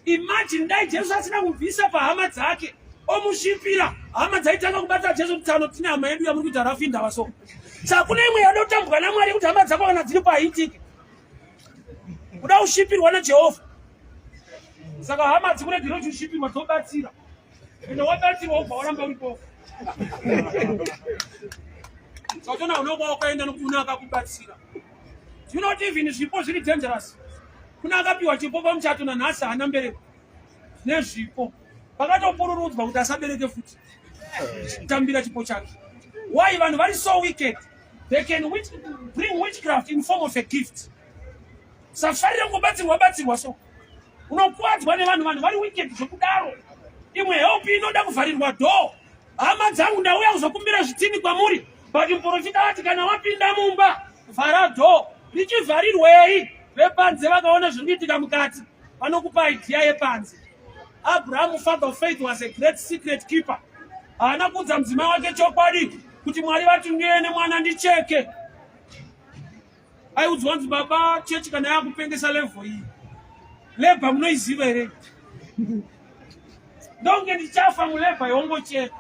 Imagine dai Jesu asina kubvisa pahama dzake omusvipira hama dzaitanga kubata Jesu kuti tsano tine hama yedu yamuri kuita rafi ndava so. Saka kune imwe yada kutambwa naMwari yekuti hama dzako kana dziri pahaitike. Kuda kusvipirwa naJehovha. Saka hama dzikuregera kuti usvipirwa dzobatsira. Ende wabatsirwa wobva waramba uri bofu. Saka utoona unokwa wakaenda nokuti une akakubatsira. Do you know what even zvipo zviri dangerous? Kuna akapiwa chipo pamuchato nanhasi haana mbereko nezvipo pakatopururudzwa kuti asabereke futi tambira chipo chake. Why vanhu vari so wicked? They can bring witchcraft in form of a gift. Safarira kungobatsirwa batsirwa so unokuwadzwa nevanhu vanhu vari wicked zvekudaro. Imwe help inoda kuvharirwa door. Hama dzangu ndauya kuzokumbira zvitini kwamuri but muprofita ati kana wapinda mumba vhara door. Richivharirwei? Vepanze vakaona zviri kuitika mukati vanokupa idea yepanze. Abraham father of faith was a great secret keeper. Haana kuudza mudzimai wake chokwadi kuti Mwari vati ndiye nemwana ndicheke. Aiudzwa kunzi baba chechi kana yakupengesa level iyi. Labor munoiziva here? Ndonge ndichafa mulabor yongocheka.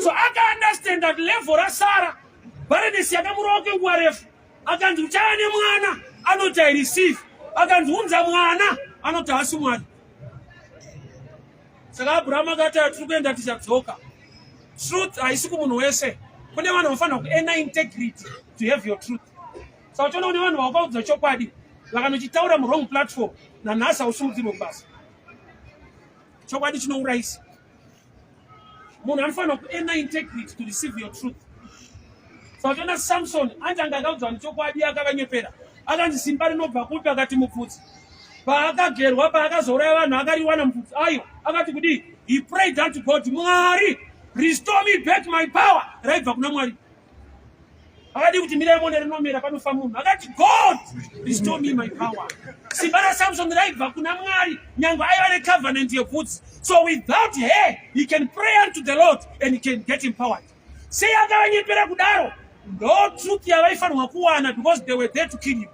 So aka understand that level raSara barrenness yakamurova kwenguva refu. Akanzi uchava nemwana anoti I receive. Akanzi unza mwana anoti haasi mwana. Saka Abraham akati tiri kuenda tichadzoka. Truth haisi kumunhu wese. Kune vanhu vanofanira kuena integrity to have your truth. Saka uchiona kune vanhu vakaudza chokwadi vakanochitaura muwrong platform nanhasi hausumudzirwe kubasa. Chokwadi chinourayisa. Munhu anofanira kuena integrity to receive your truth. Saka uchiona Samson anzi anga akaudzwa nechokwadi akavanyepera. Akanzi simba rinobva kupi akati mupfudzi. Paakagerwa paakazouraya vanhu akariwana mupfudzi. Ayo akati kudii? He prayed unto God, Mwari, restore me back my power. Raibva kuna Mwari. Akadi kuti mirai muone rinomera panofa munhu. Akati God restore me my power. Simba raSamson raibva kuna Mwari nyangwe aiva necovenant yebvudzi. So without hair he can pray unto the Lord and he can get empowered. Sei akavanyepera kudaro? Ndo truth yavaifanirwa kuwana because they were there to kill you.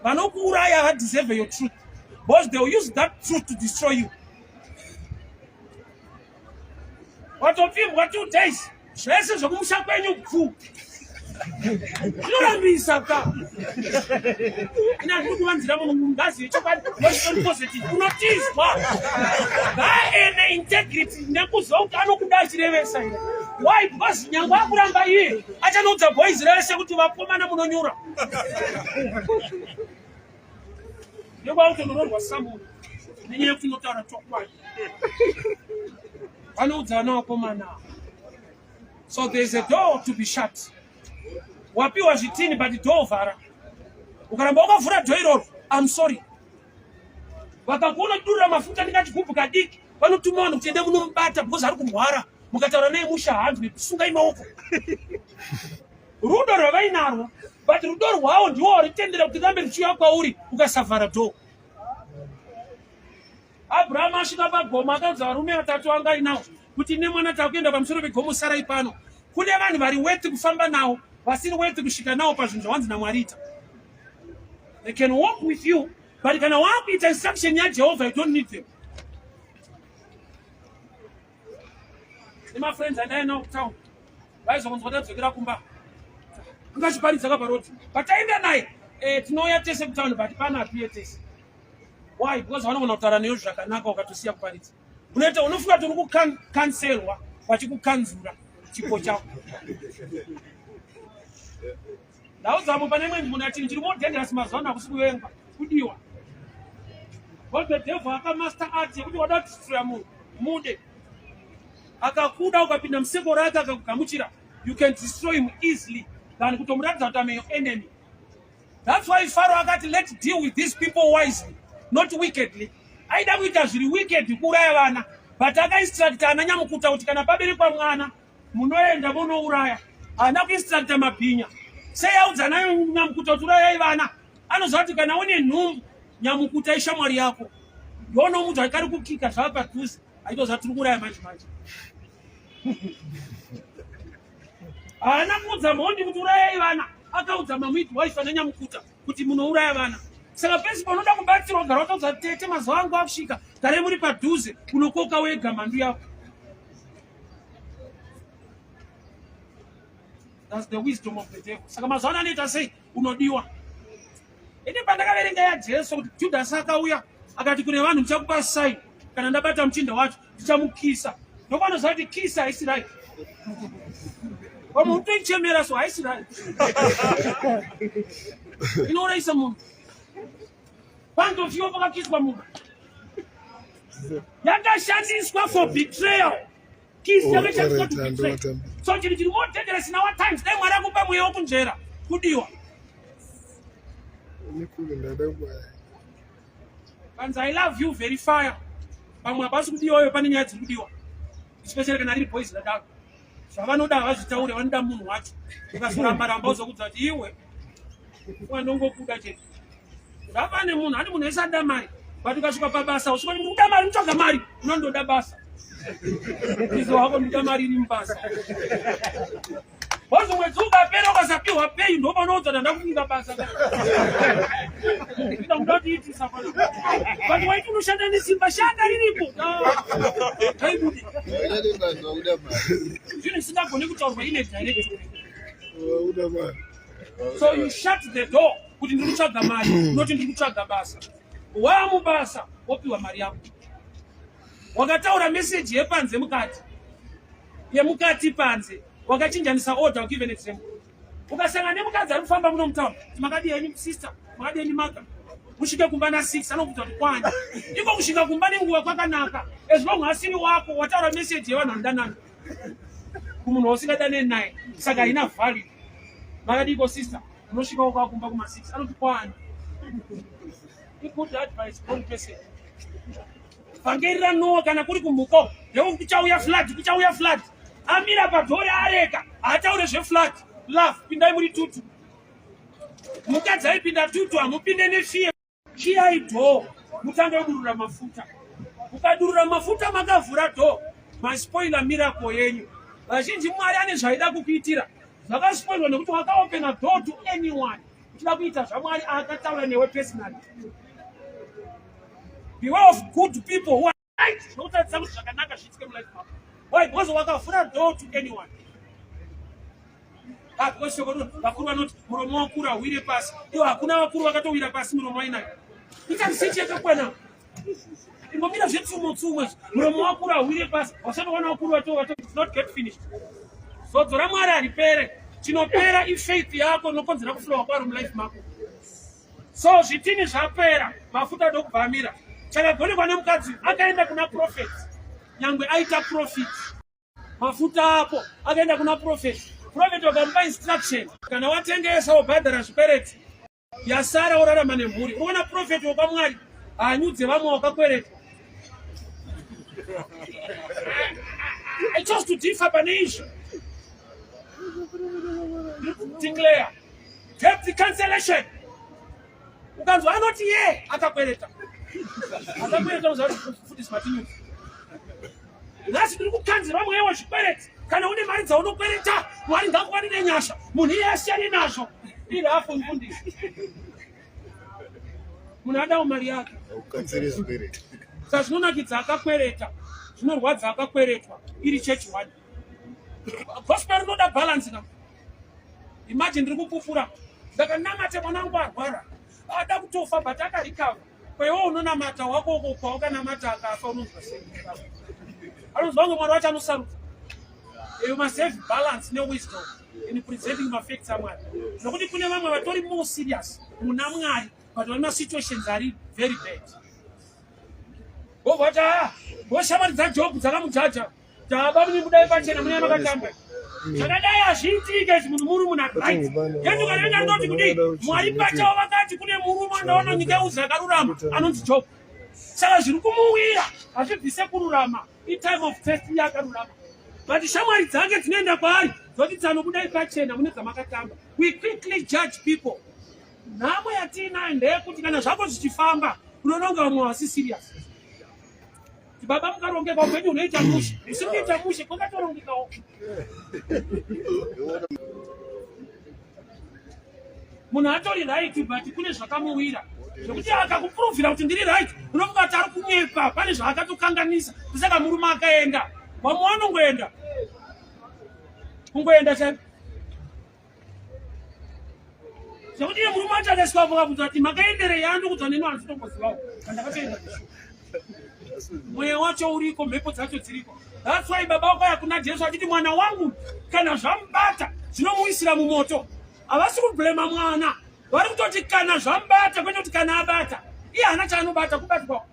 Vanokuuraya havadeserve your truth because they will use that truth to destroy you. Watopfimbwa 2 days zvese zvekumusha kwenyu pfu zvinorambisa ka ina ndiri kuvanzira munhu ngazi yechokwadi positive unotizwa ngaene integrity nekuziva kuti anokuda achirevesa here why because nyange akuramba iye achanoudza boys rese kuti vakomana munonyura nekwakutonororwa samuni nenyaya yekuti unotaura chokwadi vanoudza vana vakomana. So there is a door to be shut. Wapiwa zvitini but door vhara. Ukaramba wakavhura door iroro, I'm sorry. Vakakuona durura mafuta ndikachigubhu kadiki, vanotuma vanhu kuti ende munomubata because ari kurwara. Mukataura naye musha hanzwi, sungai maoko. Rudo rwavainarwo, but rudo rwawo ndiwo waritendera kuti rambe richiuya kwauri ukasavhara door. Abrahama asvika pagomo akaudza varume vatatu anga ainawo kuti nemwana takuenda pamusoro pegomo sarai pano. Kune vanhu vari worth kufamba nawo vasiri worth kusvika nawo pazvinhu zvawanzi naMwari ita. They can walk with you but kana wakuita instruction yaJehovha you don't need them. Nemafriends andainawo kutown vaizokunzwa tadzokera kumba ungachiparidza ka parodi but taenda naye eh, tinouya tese kutown but pana apiye tese. Why? Because vanogona kutaura newe zvakanaka ukatosiya kuparidza. Unoita unofunga kuti uri kukanselwa vachikukanzura chipo chako. Ndaudza vamwe pane imwe nzvimbo chinhu chiri more dangerous mazuva ano hakusi kuvengwa, kudiwa. Because the devil akamaster art yekuti wada kudestroya munhu mude. Akakuda ukapinda museko rake akakugamuchira, you can destroy him easily than kutomuratidza kuti I'm your enemy. That's why Pharaoh akati let's deal with these people wisely, not wickedly. Aida kuita zviri wicked kuuraya vana, but akainstructa ana nyamukuta kuti kana paberekwa mwana munoenda munouraya. Haana kuinstructa mabhinya. Sei audza ana nyamukuta kuti urayai vana? Anoziva kuti kana une nhumbu nyamukuta ishamwari yako. Ndoonomuudza kuti kari kukika zvava padhuze, aitoziva tiri kuuraya manje manje. Haana kuudza mhondi kuti urayai vana, akaudza mamidwife ananyamukuta kuti munouraya vana. Saka pese paunoda kubatsirwa gara wataudza tete mazuva angu akusvika, garai muri padhuze, unokoka wega mhandu yako. That's the wisdom of the devil. Saka mazuva ano anoita sei? Unodiwa. Ini pandakaverenga yaJesu kuti Judhasi akauya akati kune vanhu ndichakupa sign kana ndabata muchinda wacho ndichamukisa. Ndopanoziva kuti kisa haisi right. Vamwe utoichemera so haisi right. Inourayisa munhu. Pandofiwa pakakiswa munhu. Yakashandiswa for betrayal. Kiss Oh, yakashandiswa to alright, betray. andowatamba. So chinhu chiri more dangerous in our times. Dai Mwari akupa mweya wokunzvera kudiwa. Mikulu ndada kubaya. Kanzi I love you very fire. Pamwe hapasi kudiwa uyo pane nyaya dziri kudiwa. Especially kana riri boys radaro. Zvavanoda havazvitaure vanoda munhu wacho. Ukazoramba ramba uzokudza kuti iwe wanongokuda chete. Zvava nemunhu hani munhu wese anoda mari. But ukasvika pabasa usvika kuti ndikuda mari nditsvaga mari unondoda basa. Izo hako ndikuda mari iri mubasa. Bozi mwedzi ukapera ukasa Ukasapiwa pay ndo panoudza ndanda kufunga basa. Ida kuda kutiitisa pano. But waiti unoshanda nesimba shanda riripo. Haibude. Zvinhu zvisingagoni kutaurwa ine direct. So you shut the door kuti ndiri kutsvaga mari, not ndiri kutsvaga basa. Wamubasa wopiwa mari yako. Wakataura message yepanze mukati. Yemukati panze. Wakachinjanisa order, I'll give an example. Ukasangana nemukadzi ari kufamba muno mutown, makadii henyu sister, makadii henyu mother. Musvike kumba na 6 anokuudza kuti kwani. Iko kusvika kumba nenguva kwakanaka. As long asiri wako wataura message yevanhu vanodanana. Kumunhu wausingadanani naye saka haina value. Makadii sister, unosvika wako kumba kuma 6 anoti kwani. Good advice, wrong person. Vhangeri raNoa kana kuri kumhuka ndekuti kuchauya flood, kuchauya flood. Amira padhori areka, haataure zveflood. Love, pindai muri tutu. Mukadzi aipinda tutu, hamupinde nefear. Kiyai door, mutange kudurura mafuta. Mukadurura mafuta makavhura door, maspoiler miracle yenyu. Vazhinji Mwari ane zvaida kukuitira. Zvakaspoilwa nekuti wakaopena door to anyone. Uchida kuita zvaMwari akataura newe personally. Beware of good people who are right. Zvinokutaridza kuti zvakanaka zviitike mulife mako. Why? Because wakavhura door to anyone. Because vakuru vanoti muromo wakuru hauwire pasi. Iwo hakuna vakuru vakatowira pasi muromo wainayo. Ita research yakakwana. Ingomira zvetsumo tsumo izvi. Muromo wakuru hauwire pasi. Wasatowana vakuru vato vato it's not get finished. Zodzo raMwari haripere. Chinopera ifaith yako inokonzera kuflowa kwaro mulife mako. So zvitini zvapera, mafuta ndokubva amira. Chakagonekwa nemukadzi akaenda kuna prophet, nyangwe aita profit. Mafuta apo akaenda kuna prophet. Prophet wakamupa instruction, kana watengesa wobhadhara zvikwereti, yasara worarama nemhuri. Unoona prophet wokwaMwari haanyudze vamwe wakakweretwa. I chose to differ pane izvi. Declare debt cancellation. Ukanzwa anoti ye akakwereta. Akakwereta unoziva kuti futi smart news. Nhasi tiri kukanzira mweya wezvikwereti. Kana une mari dzaunokwereta, Mwari ngakuwanire nyasha. Munhu iye asiyane nazvo. Iri hafu mfundisi. Munhu adawo mari yake. Ukanzire zvikwereti. Saka zvinonakidza akakwereta, zvinorwadza akakweretwa. Iri church one. Gospel rinoda balance ka. Imagine ndiri kupupura. Ndakanamata mwana wangu arwara. Ada kutofa but akarecover. Kwewe unonamata wako uko kwawakanamata akafa unonzwa sei? Anonzwa kunge Mwari wacho anosarudza. You must have balance newisdom in presenting mafacts aMwari. Nokuti kune vamwe vatori more serious muna Mwari but vane masituations ari very bad. Vobva vati ah, voshamwari dzaJob dzakamujaja. Taba muni budai pachena mune makatamba. Zvakadai hazviitike izvi munhu muri munhu right. Yedu kana enda ndoti kudii? Mwari pachawo vakati kune murume andaona nyika yeuzi akarurama anonzi Job. Saka zviri kumuwira hazvibvise kururama. I time of test iye akarurama. But shamwari dzake dzinoenda kwaari dzoti tsano budai pachena mune dzamakatamba. We quickly judge people. Nhamo yatiinayo ndeyekuti kana zvako zvichifamba unononga vamwe vasi serious. Baba mukarongeka upenyu hunoita mushe, usiri kuita mushe kwakatorongekawo. Munhu atori right but kune zvakamuwira zvekuti akakupuruvhira kuti ndiri right unofunga kuti ari kunyepa, pane zvaakatokanganisa. Saka murume akaenda, vamwe vanongoenda kungoenda chaiko zvekuti iye murume wacho akaiswa apo akabvunza kuti makaenderei andokudza neni handitombozivawo kandakatoenda mweya wacho uriko, mhepo dzacho dziriko. That's why baba wakauya kuna Jesu achiti mwana wangu kana zvamubata zvinomuisira mumoto. Havasi kublema mwana, vari kutoti kana zvamubata, kwete kuti kana abata. Iye haana chaanobata, kubatwa.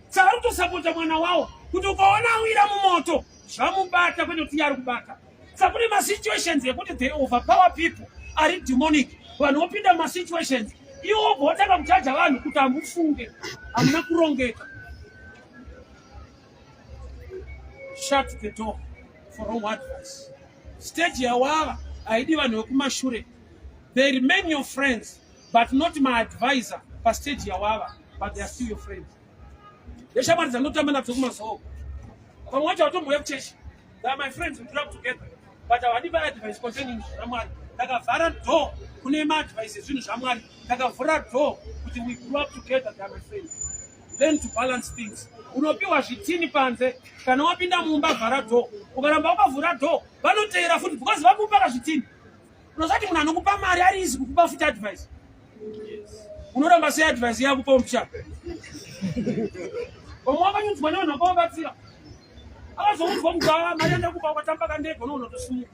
Saka vari kutosapota mwana wawo kuti ukaona awira mumoto zvamubata, kwete kuti iye ari kubata. Saka kune masituations ekuti they overpower people ari demonic. Vanhu vopinda mumasituations iwo wobva watanga kujaja vanhu kuti hamufunge, hamuna kurongeka. Shut the door for wrong advice. Stage yawava haidi vanhu vekumashure. They remain your friends but not my advisor pastage yawava, but they are still your friends. Neshamwari dzandotamba nadzo kumazowo, vamwe vacho vatombouya kuchechi. They are my friends, we grew up together, but havadi my advice concerning zvaMwari. Ndakavhara door kune maadvice ezvinhu zvaMwari. Ndakavhura door kuti we grew up together, they are my friends. Learn to balance things. Unopiwa zvitini panze, kana wapinda mumba vhara door. Ukaramba wakavhura door, vanoteera futi because vakupa kazvitini. Unozati munhu anokupa mari ari easy kukupa futi advice. Unoramba sei advice yakupa mupisha? Vamwe vakanyudzwa nevanhu vakavabatsira. Akazoudzwa kuti ah, mari yandakupa ukatamba kandege unoona kutosimuka.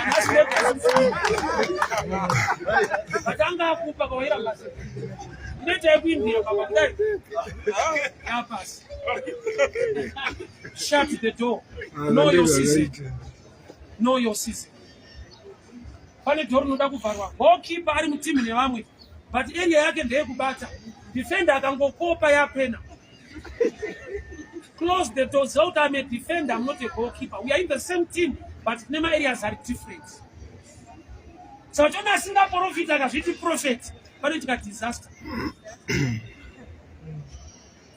Nhasi ndege asimuka. But anga akupa kawairamba sei? Inoita yekuimbira baba kudai. Yapasi. Shut the door. Know your season. Know your season. Pane door rinoda kuvharwa. Goalkeeper ari mutimu nevamwe. But area yake ndeyekubata. Defender akangokopa yapena. Close the door. Zauta, I'm a defender, I'm not a goalkeeper. We are in the same team, but nema areas are different. So chona asingaprofita akazviti prophet, panoitika disaster.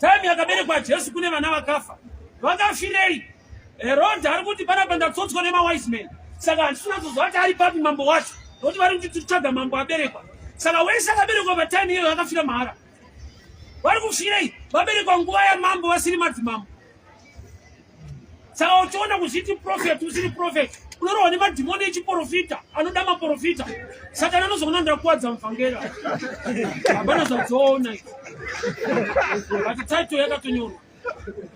Time yakaberekwa Jesu kune vana vakafa. Vakafirei? Herod ari kuti panapa ndatsotswa nemawise men. Saka handisi kunatsoziva kuti ari papi mambo wacho. Nokuti vari kuti titsvaga mambo aberekwa. Saka wese akaberekwa patime iyoyo akafira mahara. Vari kufirei? Vaberekwa nguva yamambo vasiri madzimambo. Saka uchiona kuzviti prophet usiri prophet unorohwa nemadhimoni echiporofita anoda maporofita. Satani anozoona ndakuwadza muvhangeri. Hapana zvadzoona izvi. But title yakatonyorwa.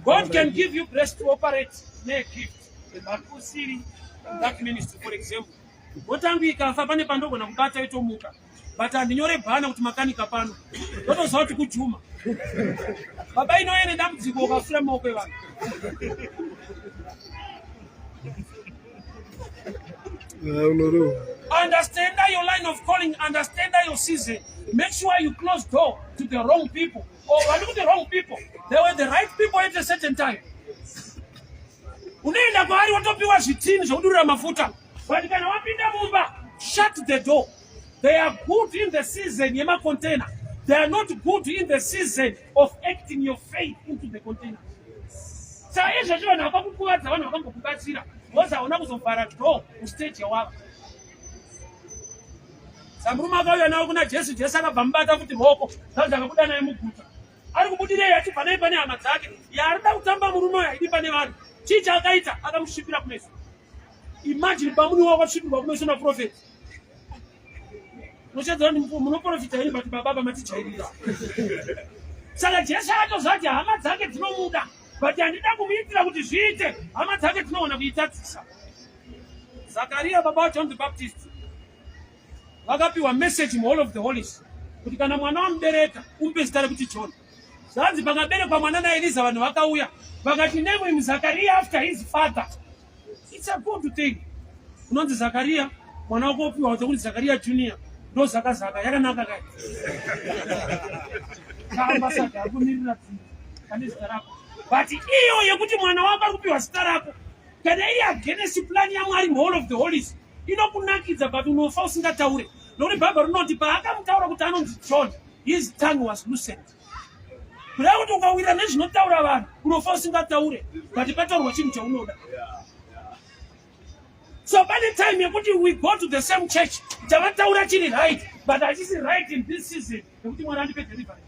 God can give you grace to operate negift but usiri that ministry for example. Votangu ikafa pane pandogona kubata itomuka. But handinyore bhana kuti makanika pano. Ndotoziva kuti kujuma. Baba inouya nedambudziko ukafura maoko evanhu. Understand your line of calling, understand your season. Make sure you close door to the wrong people. Or oh, the wrong people. They were the right people at a certain time. Unoenda kwaari watopiwa zvitini zvekudurira mafuta. But kana wapinda mumba, shut the door. They are good in the season yemacontainer. They are not good in the season of acting your faith into the container. Saka izvezvi vanhu vakakukuvadza vanhu vakambokubatsira because hauna kuzovhara door mustage yawava. Samurume akauya nawo kuna Jesu, Jesu akabva mubata futi ruoko, zvanzi akabuda naye muguta. Ari kubudirei achibva naye pane hama dzake. Yaarida kutamba murume uyo haidi pane vanhu. Chii chaakaita? Akamusvipira kumeso. Imagine pamuni wako wasvipirwa kumeso naprofeti. Unochedzera kuti munoprofita here but baba vamatijairira. Saka Jesu akatoziva kuti hama dzake dzinomuda but handida kumuitira kuti zviite, hama dzake dzinoona kuitadzisa. Zakaria baba waJohn the Baptist vakapiwa message muHall of the Holies kuti kana mwana wamubereka umupe zita rekuti John. Zvanzi pakaberekwa mwana naEliza vanhu vakauya vakati name him Zakaria after his father. It's a good thing. Unonzi Zakaria mwana wako opiwa kuti Zakaria Junior ndo zaka zaka yakanaka kai. Kamba saka akumirira tsika pane zita rako. But iyo yekuti mwana wako ari kupiwa zita rako kana iri against plan yaMwari muhall of the holies inokunakidza but unofa usingataure nokuti bhaibheri rinoti paakamutaura kuti anonzi John his tongue was loosened. Kureva kuti ukawira nezvinotaura vanhu unofa usingataure but pataurwa chinhu chaunoda. So pane time yekuti we go to the same church chavataura chiri right but hachisi right in this season nekuti Mwari andipe deliverance.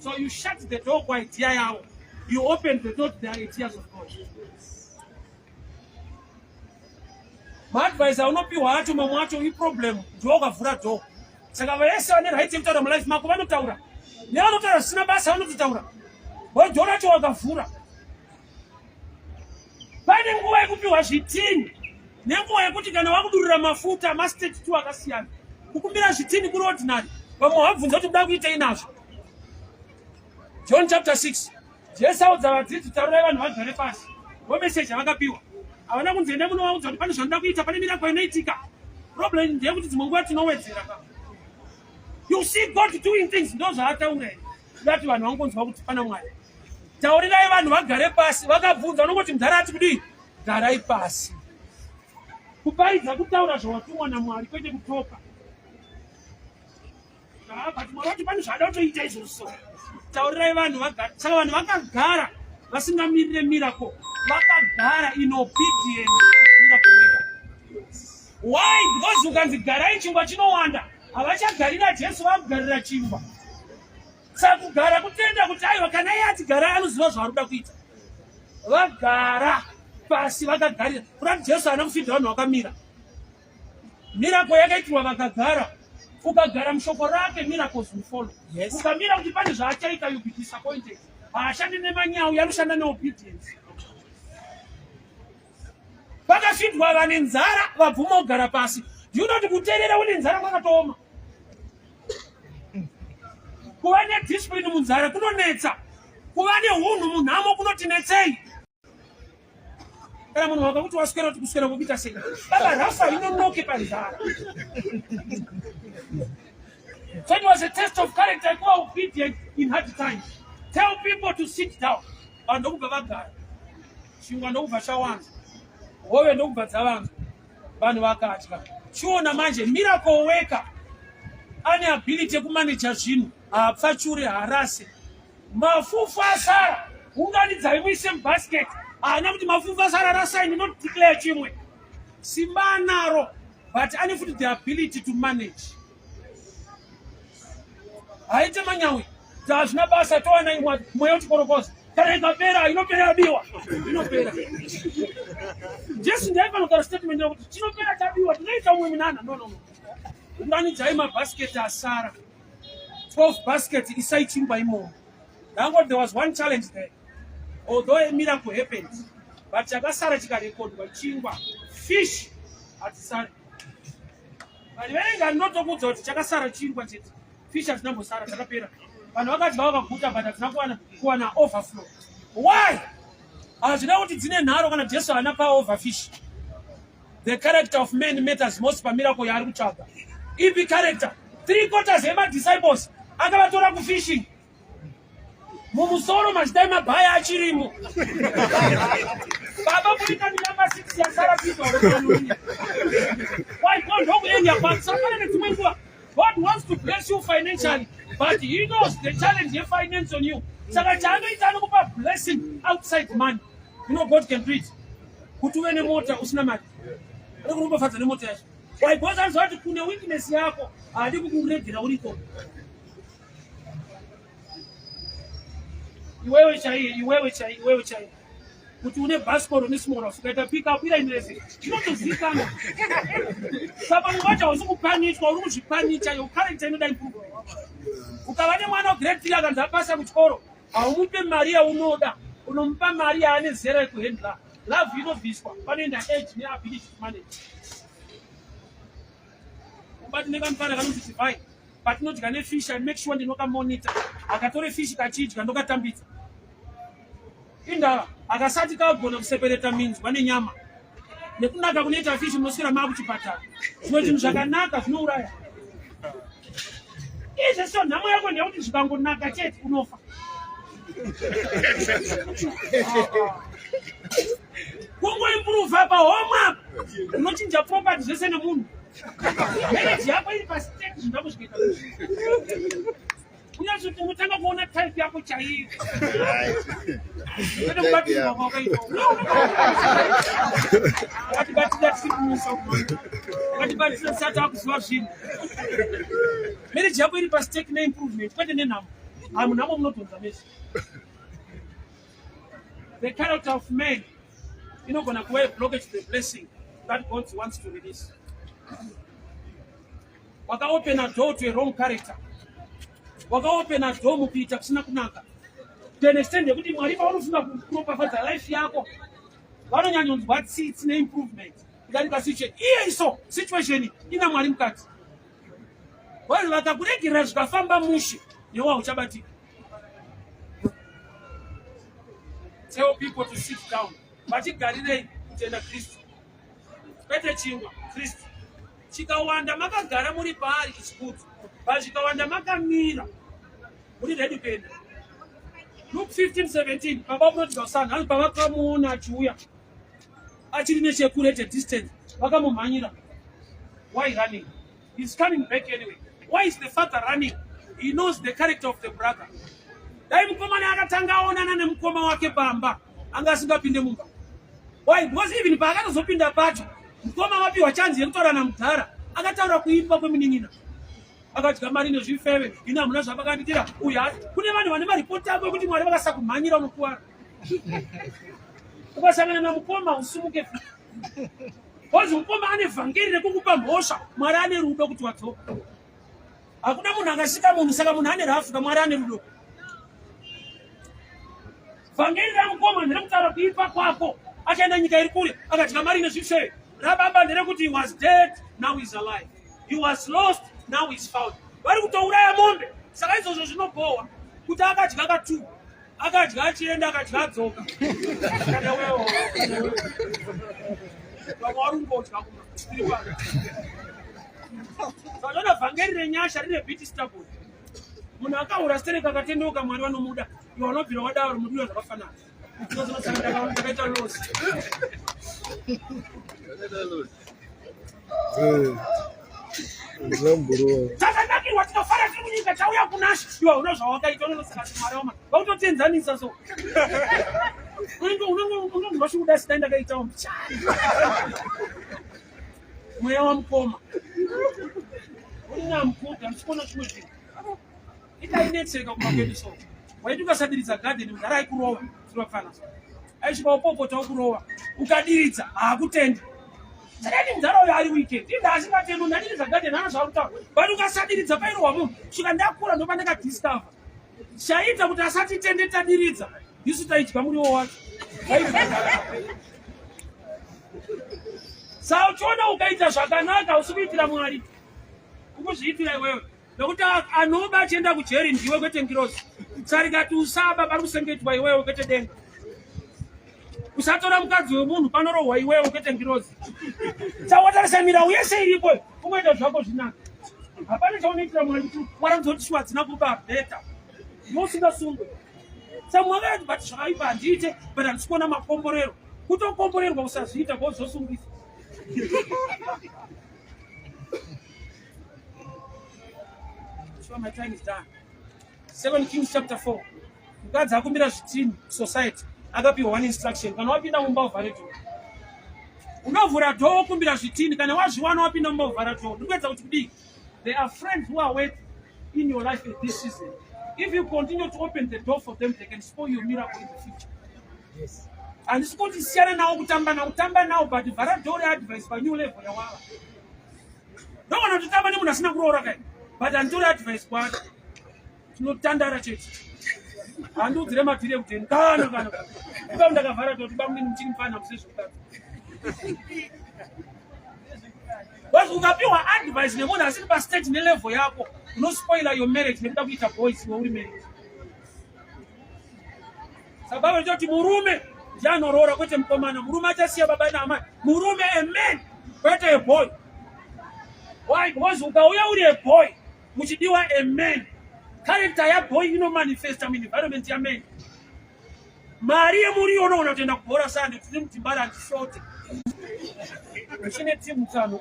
So you shut the door kuidea yavo, you open the door to the ideas of God. Maadvice aunopiwa acho mamwe acho iproblem ndiwo ukavhura door. Saka vese vane right yekutaura mulife mako vanotaura, nevanotaura zvisina basa vanototaura. Door racho wakavhura. Pane nguva yekupiwa zvitini nenguva yekuti kana wakudurira mafuta mastate two akasiyana, kukumbira zvitini kuri ordinary, vamwe wabvunza kuti kuda kuitei nazvo. John chapter 6 Jesu audza vadzidzi taurirai vanhu vagare pasi. Ndo message yavakapiwa. Havana kunzi endai munovaudza kuti pane zvanoda kuita, pane miracle inoitika. Problem ndeyekuti dzimwe nguva tinowedzera ka. You see God doing things ndo zvaataura here. Kuda kuti vanhu vangonzwa kuti pana Mwari. Taurirai vanhu vagare pasi, vakabvunza unongoti mudhara ati kudii? Garai pasi. Kuparidza kutaura zvawatumwa naMwari kwete kutoka. But Mwari vati pane zvaada kutoita izvozvo. Taurirai vanhu vagare. Saka vanhu vakagara vasingamirire miracle, vakagara in obedience miracle worker. Why? Because ukanzi garai chingwa chinowanda, havachagarira Jesu, vakugarira chingwa. Saka kugara kutenda kuti aiwa, kana iye ati garai anoziva zvaari kuda kuita. Vagara pasi vakagarira. Kuda kuti Jesu haana kufidha vanhu vakamira. Miracle yakaitirwa vakagara. Ukagara mushoko rake, miracles will follow. Yes. Ukamira kuti pane zvaachaita, you'll be disappointed. Haashandi nemanyau, anoshanda neobedience. Pakasvidwa vane nzara vabvuma kugara pasi. Do you know kuti kuteerera une nzara kwakatooma? Kuva nediscipline munzara kunonetsa. Kuva neunhu munhamo kunotinetsei. Kana munhu wakakuti waswera kuti kuswera kukuita sei? Baba Rafa inonoke panzara. So it was a test of character kuva obedient in hard times. Tell people to sit down. Vanhu ndokubva vagara. Chingwa ndokubva chawanza. Hove ndokubva dzavanza. Vanhu vakadya. Chiona manje miracle worker ane ability yekumaneja zvinhu, haapfachure, haarase. Mafufu asara unganidzai muise mubasket. Haana kuti mafufu asara rasai, ndinodeclare chimwe. Simba anaro, but ane futi the ability to manage. Haite manyawi, hazvina basa, towana imwe mweya uchikorokoza. Kana ikapera, inopera yabiwa, inopera. Jesu ndiye panogara statement yekuti chinopera chabiwa, tinoita umwe minana. No, no, no. Unganidzai mabhasiketi asara. 12 baskets isai chingwa imomo. Ndangoti there was one challenge there. Although a miracle happened, but chakasara chikarekodwa chingwa, fish hatisari. Vanhu verenga ndinotokuudza kuti chakasara chingwa chete. Fish hatina kumbosara, chakapera. Vanhu vakadya vakaguta, but hatina kuwana overflow. Why? Hazvina kuti dzine nharo kana Jesu haana power over fish. The character of man matters most pamiracle yaari kutsvaga. Ipi character? 3/4 yemadisciples akavatora kufishing. Mumusoro mazidai mabhaya achirimo. Baba burika number 6 yasara kuitwa. Why God ndokuenda kwake. Saka pane dzimwe nguva God wants to bless you financially, but he knows the challenge yefinance on you. Saka chaanoita anokupa blessing outside money. You know God can do it. Kuti uve nemota usina mari. Anokuropafadza nemota yacho. Why? Because anoziva kuti kune weakness yako, haadi kukuregera uriko. Iwewe chaiye, iwewe chaiye, iwewe chaiye. Kuti une bhasikoro nesmall house, ukaita pick up ira inirese, zvinotozivikanwa. Saka pamwe pacho hausi kupanichwa, uri kuzvipanicha, your character inoda improvement. Ukava nemwana wegrade 3 akanzi apasa kuchikoro, haumupe mari yaunoda, unomupa mari yaane zera yekuhandla. Love inobviswa, panoenda age neability to manage. Ubati nekamufana kanonzi Divine, patinodya nefish, I make sure ndinokamonita. Akatore fish kachidya ndokatambidza. Indava akasati kagona kusepereta minzwa nenyama. Nekunaka kunoita fish munoswera maakuchipatara. Zvimwe zvinhu zvakanaka zvinouraya. Izvi so nhamo yako ndeyekuti zvikangonaka chete unofa. Kungoimprova pahome apa unochinja property zvese nemunhu. Marriage yako iri pastake zvinhu zvako zvikaita. Unyatsoti unotanga kuona type yako chaiyo. Kwete kubatirwa kwawakaitwa. Watibatira tisiri kumusa. Watibatira tisati takuziva zvinhu. Marriage yako iri pastake neimprovement kwete nenhamo. Hamunhamo munodhonza mese. The character of man inogona kuva a blockage to the blessing that God wants to release. Wakaopena door to a wrong character. Wakaopena door mukuita kusina kunaka. To an extent yekuti Mwari pavanofunga kuropafadza life yako vanonyanyonzwa tsitsi neimprovement kudarika situation iye iso situation ina Mwari mukati. Vanhu vakakuregerera zvikafamba mushe newe hauchabatika. Tell people to sit down. Vachigarirei kutenda Kristu. Kwete chingwa, Kristu. Chikawanda makagara muri paari it's good. But chikawanda makamira muri ready kuenda. Luke 15:17 baba munoti son hanzi pavakamuona achiuya achiri nechekure at a distance vakamumhanyira. Why running? He's coming back anyway. Why is the father running? He knows the character of the brother. Dai mukomana akatanga aonana nemukoma wake pamba, anga asingapinde mumba. Why? Because even paakatozopinda pacho, Mukoma vapiwa chanzi yekutaura namudhara, akataura kuipa kwemunin'ina, akadya mari nezvifeve, ini hamuna zvavakanditira uyu. Kune vanhu vane maripoti ako ekuti Mwari vakasakumhanyira unokuwara. Ukasangana namukoma usumuke, because mukoma ane vhangeri rekukupa mhosva. Mwari ane rudo kuti wadzoka. Hakuna munhu akasvika munhu, saka munhu ane rafuka. Mwari ane rudo. Vhangeri ramukoma nderekutaura kuipa kwako, achaenda nyika iri kure, akadya mari nezvifeve. Rababa nderekuti he was dead, now is alive, he was lost, now is found. Vari kutouraya mombe. Saka izvozvo zvinobhowa kuti akadya katu, akadya achienda, akadya adzoka. Kana wewo vamwe vari kungodya kuma. Saka vhangeri renyasha rine bit stubborn. Munhu akaura stereka akatendeuka, Mwari vanomuda. Iwe vanobvira wadaro mudiwa zvakafanana. Ndakaita loss. Takanakirwa, tinofara tiri kunyika, tauya kunashe. Iwe hauna zvawakaita, unonosaka Mwari wama vakutotenzanisa. So unenge unenge vachikuda sidai ndakaitawo mbichani. Mweya wamukoma urinamukuda ndichikuona chimwe chinhu idainetseka kumba kwedu. So waiti ukasadiridza gadheni, mudhara aikurova. Tinofana aisvika upopota ukurova, ukadiridza haakutendi. Sakati mudhara uyo ari weekend inda asingatendi, ndadiridza gadheni ana zvaakutaura, but ukasadiridza pairohwa munhu. Svika ndakura ndopa ndakadiscover chaiita kuti asatitende tadiridza. Isu taidya muriwo wacho. Saka uchiona ukaita zvakanaka, usi kuitira Mwari, ukuzviitira iwewe, nekuti anoba achienda kujeri ndiwe, kwete ngirozi. Sarikati usaba, pari kusengetwa iwewe, kwete denga. Usatora mukadzi wemunhu, panorohwa iwewe, kwete ngirozi. Saka mirau yese iripo, ungoita zvako zvinaka. Hapana chaunoitira Mwari kuti Mwari anozoti shuwa hadzina kuba bheta nosingasungwe. Saka mwakati but zvakaipa handiite, but handisi kuona makomborero. Kutokomborerwa usazviita kozosungisa. Sure, my time is done. Second Kings chapter 4. Mukadzi akumbira zvitini society, akapiwa one instruction: kana wapinda mumba, uvhare door. Unovhura door, wokumbira zvitini. Kana wazviwana, wapinda mumba, uvhara door. Ndikuedza kuti kudii? There are friends who are waiting in your life at this season. If you continue to open the door for them, they can spoil your miracle in the future. Handisi kuti siyana nawo, kutamba nawo, kutamba nawo, but vhara door readvice panew level yawava. Ndogona kutotamba nemunhu asina kuroora kai, but handitori advice kwacho. Tinotandara chete, handiudzire madhiri ekuteni kana ipa. Ndakavhara toti bamunini muchiri mufana musezvekukadzi. Because ukapiwa advice nemunhu asiri pastage nelevel yako, unospoila your marriage nekuda kuita boys iwe uri marriage. Sababu richoti murume ndiye anoroora, kwete mukomana. Murume achasiya baba naamai. Murume, a man, kwete a boy. Why? Because ukauya uri a boy, muchidiwa a man, character yaboy inomanifesta muenvironment yaman. Mari yemuriwo unoona kutoenda kubhora sande, tiri mudzimba randishote chine timu tsano.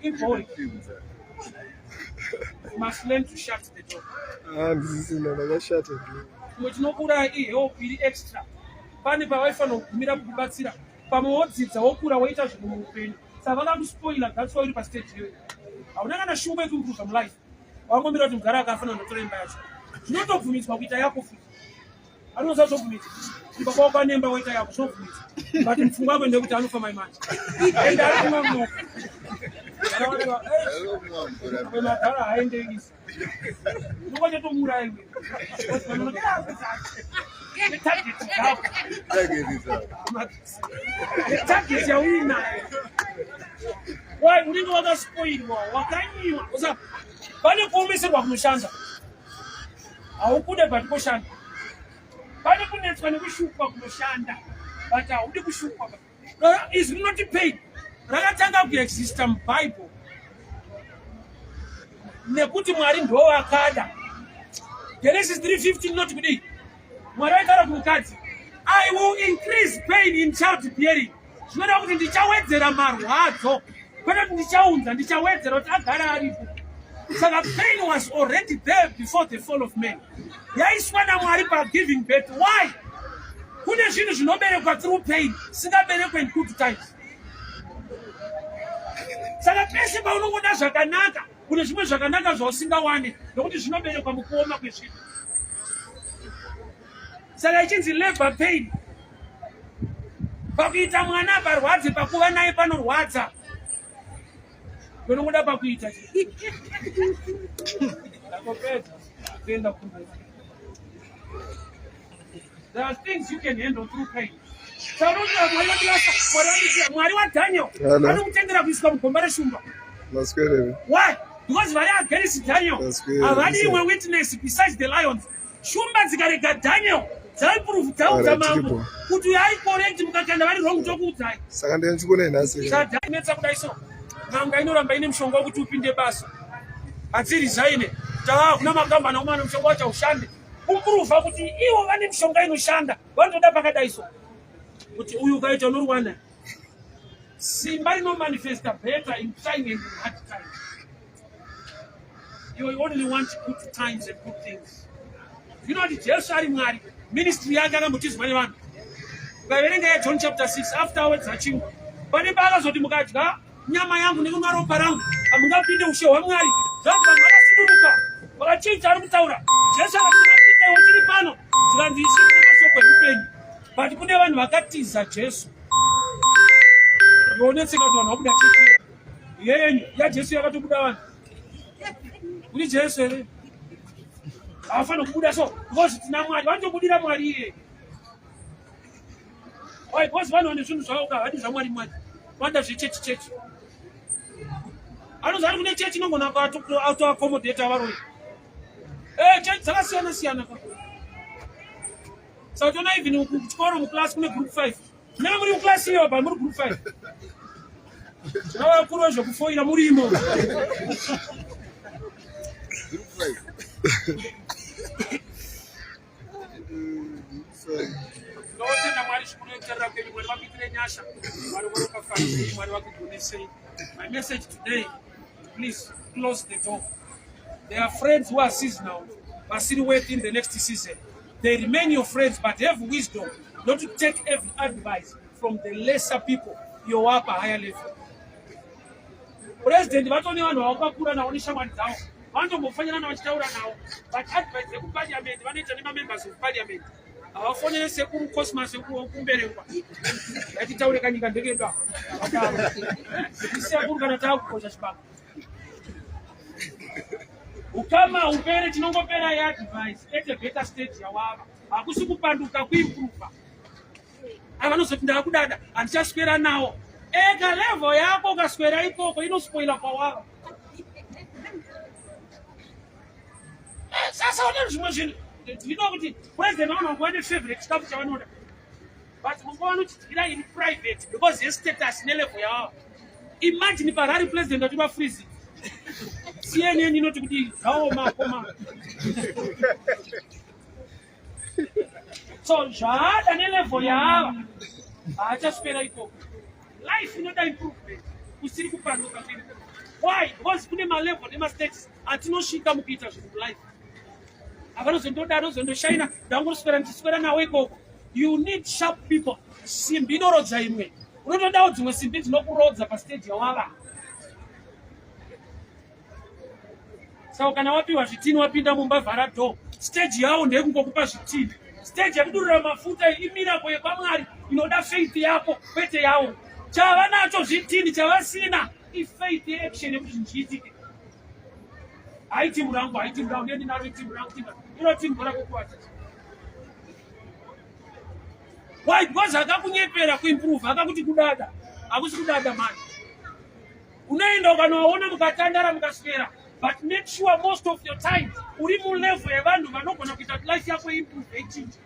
Iboy must learn to shut the door. Ah, ndisisina, ndakashata. Chimwe chinokuuraya ihelp iri extra. Pane pavaifanira kugumira kukubatsira, pamwe wodzidza, wokura, woita zvinhu muupenyu. Saka vakakuspoila. That's why uri pastage iyoyo, hauna kana shungu yekuimprova mulife. Wangomira kuti mugara akafanira ndotora imba yacho. Zvinotobvumidzwa kuita yako futi, anoza zvobvumidzwa kuti baba wako anemba, woita yako, zvinobvumidzwa, but mupfungwa yako ndekuti anofa mai manje, ende ari kumwa munoko madhara haendeisi, unongochatomuuraya iwe netarget dzako, netarget yauinayo. Why? Unenge wakaspoilwa, wakanyiwa. Usa pane kuomeserwa kunoshanda, haukude, but koshanda. Pane kunetswa nekushupwa kunoshanda, but haudi kushupwa. Izwi rinoti pain rakatanga kuexista muBible nekuti Mwari ndo vakada. Genesis 3:15 inoti kudii? Mwari aitaura kumukadzi, "I will increase pain in child bearing." Zvinoda kuti ndichawedzera marwadzo, kwete kuti ndichaunza, ndichawedzera kuti agara aripo. Saka pain was already there before the fall of man. Yaiswa naMwari pagiving birth. Why? Kune zvinhu zvinoberekwa through pain, singaberekwe in good times. Saka pese paunongoda zvakanaka, kune zvimwe zvakanaka zvausingawane nokuti zvinoberekwa mukuoma kwezvinhu. Saka ichinzi labor pain. Pakuita mwana parwadzi, pakuva naye panorwadza. Unongoda pakuita. Ndakopedza. Kuenda kumberi. There are things you can handle through pain. Mwari waDaniel anokutendera kuiswa mugomba reshumba. Why? Because vari against Daniel. Havadi imwe witness besides the lions. Shumba dzikarega Daniel dzaiprove dzaudza mambo kuti uyo ari correct mukakanda vari wrong tokuudzai. Saka ndinchikona nhasi. Saka kudai so. N'anga inoramba ine mushonga wekuti upinde basa. Hadzirizaine. Taa kuna makambani omwana mushonga wacho ushande. Kuprova kuti ivo vane mishonga inoshanda vanotoda pakadai so kuti uyu ukaita unorwana. Simba rinomanifesta better in time and in hard times. You only want good times and good things. You know kuti Jesu ari Mwari, ministry yake akambotizwa nevanhu. Ukaverenga yaJohn chapter 6 after awedza chingwa, pane paakazoti mukadya nyama yangu nekunwa ropa rangu hamungapinde ushe hwaMwari. Zvanzi vanhu vakasuduruka, vakachinja ari kutaura. Jesu akati kuna Pita, iwe uchiri pano, zvikanzi ishe mune mashoko eupenyu. But kune vanhu vakatiza Jesu. Yonetseka kuti vanhu vabuda chechi yenyu yaJesu yakatobuda vanhu. Kuri Jesu here? Havafanira kubuda so because tina Mwari, vanotobudira Mwari iyeye. Why? Because vanhu vane zvinhu zvavo ka havadi zvaMwari Mwari. Vanoda zvechechi chechi. Anonzi ari kune chechi inogona kutoaccommodate varoyi. Eh, chechi dzakasiyana siyana ka. Saka toona even kuchikoro muclass kune group 5. Munenge muri muclass iyo pa muri group 5. Vakuru vezvekufoira murimo. Group 5. Ndinotenda Mwari zvikuru nekutarira kwenyu. Mwari vakuitire nyasha, Mwari varopafadzei, Mwari vakugonesei. My message today, please close the door. There are friends who are seasonal, vasiri worth in the next season. They remain your friends, but have wisdom not to take every advice from the lesser people you are pa higher level. President vatone vanhu vavakakura navo neshamwari dzavo vanotombofanirana vachitaura navo, but advice yekuparliament vanoita nemamembers of parliament havafonere sekuru Cosmas wekumberekwa yatitaure kanyika ndekedu apa sekuru kana taakukosha chibaba ukama upere chinongopera yeadvice at a better stage yawava hakusi kupanduka kuimprova avanozoti ndakudada handichaswera nawo ega level yako ukaswera ikoko inospoila kwawava. Sasa one zvimwe zvinhu ndinoda kuti president vanoona kuva nefavorite chikafu chavanoda, but munguva vanochidyira in private because yestatus nelevel yavava. Imagine parari president achiva freezing, CNN inoti kuti zvaoma koma. So zvaada nelevel yaava haachaswera ikoko. Life inoda improvement kusiri kupanduka kwedu. Why? Because kune malevel nemastages atinosvika mukuita zvinhu mulife. Avanozondoda anozondoshaina ndangoswera ndichiswera nawo ikoko. You need sharp people. Simbi inorodza imwe, unotodawo dzimwe simbi dzinokurodza pastage yawava. Saka kana wapiwa zvitini wapinda mumba, vhara door. Stage yawo ndeyekungokupa zvitini. Stage yekudurura mafuta imirako yekwamwari inoda faith yako kwete yawo. Chava nacho zvitini, chavasina ifaith yeaction yekuti zvinhu zviitike. Hai timu rangu, hai timu rangu, ndinaro timu rangu, timu iro timu rako kuwata. Why? Because akakunyepera kuimprove, akakuti kudada. Hakusi kudada mani. Unoenda ukanovaona mukatandara mukaswera, but make sure most of your time uri mulevel yevanhu vanogona kuita kuti life yako improve ichinje.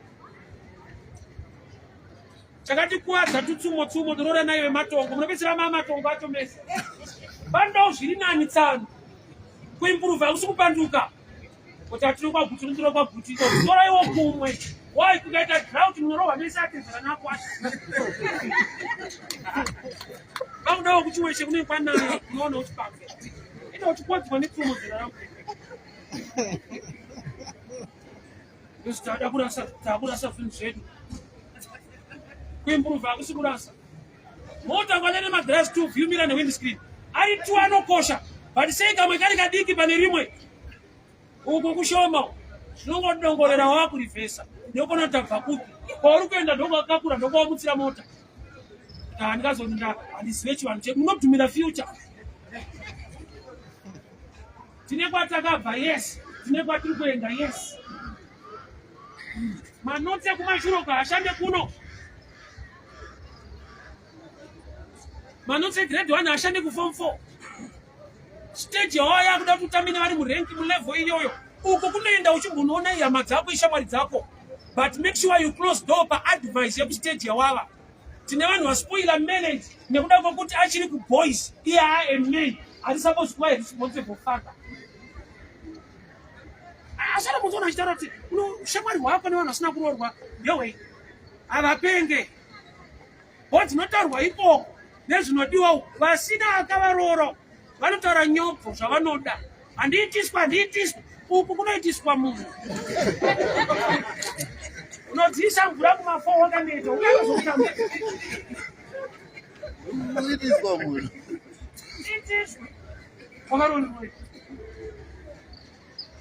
Chakatikuwadza tutsumo tsumo toroora nayo vematongo, munopedzisira maa matongo acho mese. Panodawo zviri nani tsano. Kuimprove hakusi kupanduka. Kuti atiri kwaguti, unotira kwaguti iko. Toraiwo kumwe. Why? Kukaita drought munorohwa mese atezera nakwasha. Pakudawo kuchiweshe kune kwanaya unoona uchipaka. Ita uchikodzwa netsumo zera rako. Isu tada kurasa, takurasa zvinhu zvedu. Kuimprove hakusi kurasa. Mota kwane nemaglass 2 view mirror newindscreen. Ari tu anokosha but sei kamwe kari kadiki pane rimwe? Uku kushoma zvinongodongorera wakurivhesa ndokona tabva kupi kwauri kuenda ndokwakakura ndokwawamutsira mota. Handikazonda handizive chivanhu chedu munodhumira future. Tine kwatakabva yes, tine kwatiri kuenda yes. Manotsi ekumashure uko haashande kuno. Manotsi egrade 1 haashande kuform 4. Stage yawaya yakuda kuti utambe nevari murank mulevel iyoyo. Uko kunoenda uchimbonoona ihama dzako ishamwari dzako. But make sure you close door paadvice yekustage yawava. Tine vanhu vaspoila marriage nekuda kwekuti achiri kuboys iye a man ari supposed kuva responsible father. Asara muzoona achitaura kuti ushamwari hwako nevanhu vasina kuroorwa ndehwei? Havapenge. Ho dzinotaurwa ikoko nezvinodiwa vasina akavaroora vanotaura nyobvo zvavanoda. Handiitiswa, handiitiswa. Uku kunoitiswa munhu. Unodziisa mvura kumafo wakaneta ukazotamba. Kuitiswa munhu. Itiswa. Wakaroorwa.